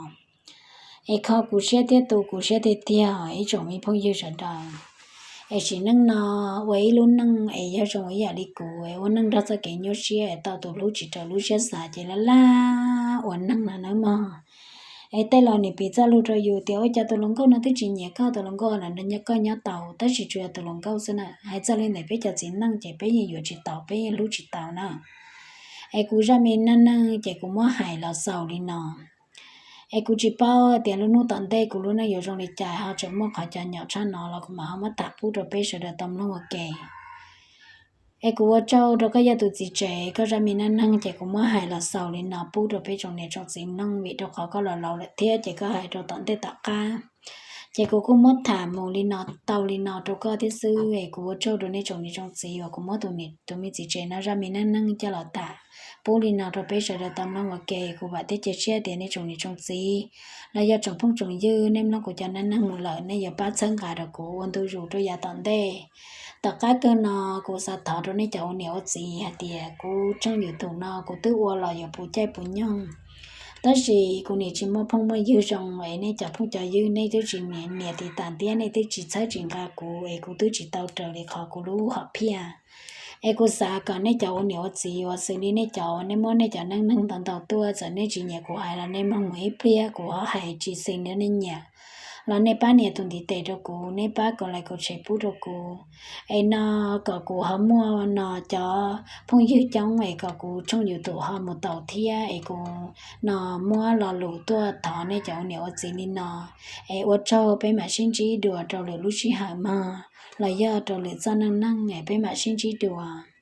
Es kho kuv siab thiab tu kuv siab tiag tiag ib tsoom me phooj ywg sawv daws. Es sim neej no ua ib lub neej es yog zoo ib yam li kuv es ua neej nrog txoj kev nyuaj siab es tau tus hlub tsis raws lub siab xav ces laj laj ua neej no nawb mog. Es tej los nim piv txoj lus rau yus tias ua cas tus hluas nkauj no twb tsis nyiam koj, tus hluas nkauj no nrog koj nyob tau, tab sis tsuas yog tus hluas nkauj xwb na. Hais txog li ntawm peb cov txiv neej ces peb yeej yuav tsis tau, peb yeej hlub tsis tau na. Es kuv zaj me neej neeg ces kuv muab hais los xaus li no. Es kuv tsis paub tias lub hnub tom ntej kuv lub neej yuav zoo li cas, ho tseem muaj qhov cov nyom tshaj no los kuv mam ho muab tham pub rau peb sawv daws tau mloog ua ke. Es kuv ua tsaug rau koj yog tus txiv tsev, koj zaj me neej neeg ces kuv muab hais los xaus li no pub rau peb tsoom niam tsoom txiv mloog, vim rau qhov koj los laus lawm thiab ces koj hais rau tom ntej tom qab. Ces kuv kuj muab tham mus li no tau li no rau koj thiab xwb. Es kuv ua tsaug rau nej tsoom niam tsoom txiv uas kuv muab tus me txiv tsev no zaj me neej neeg coj los tham pub li no rau peb sawv daws tau mloog ua ke. Kuv vam thiab cia siab tias nej tsoom niam tsoom txiv los yog tsoom phooj tsoom ywg nej mloog kuv cov neej neeg mus lawm nej yuav pab txhawb nqa rau kuv ua ntu zus rau yav tom ntej. Tom qab kawg no kuv xav thov rau nej cov ua niam ua txiv hais tias kuv tshooj YouTube no kuv twb ua los yuav puv caij puv nyoog, tab sis kuv nim tsis muaj phooj muaj ywg zoo es nej cov phooj cov ywg nej twb tsis nias tiv tas thiab nej twb tsis txhawb tsis nqa kuv es kuv twb tsis tau raws li qhov kuv lub hom phiaj. Es kuv xav kom nej cov ua niam ua txiv uas xws li nej cov uas nej muab nej cov neej neeg ntau ntau tuaj, txawm nej tsis nyiam kuv hais los nej mloog mus ib pliag, kuv ho hais tsis xws li nej nyiam. los nej pab nias tus ntiv tes rau kuv, nej pab kaum like kaum share pub rau kuv, es no kom kuv ho muaj no cov phooj ywg coob es kom kuv tshooj YouTube ho mus tau thiab es kuv no muab lo lus tuaj thov nej cov ua niam ua txiv li no. Es ua tsaug, peb mam sib ntsib dua rau lwm lub sij hawm mog, los yog rau lwm txoj neej neeg es peb mam sib ntsib dua.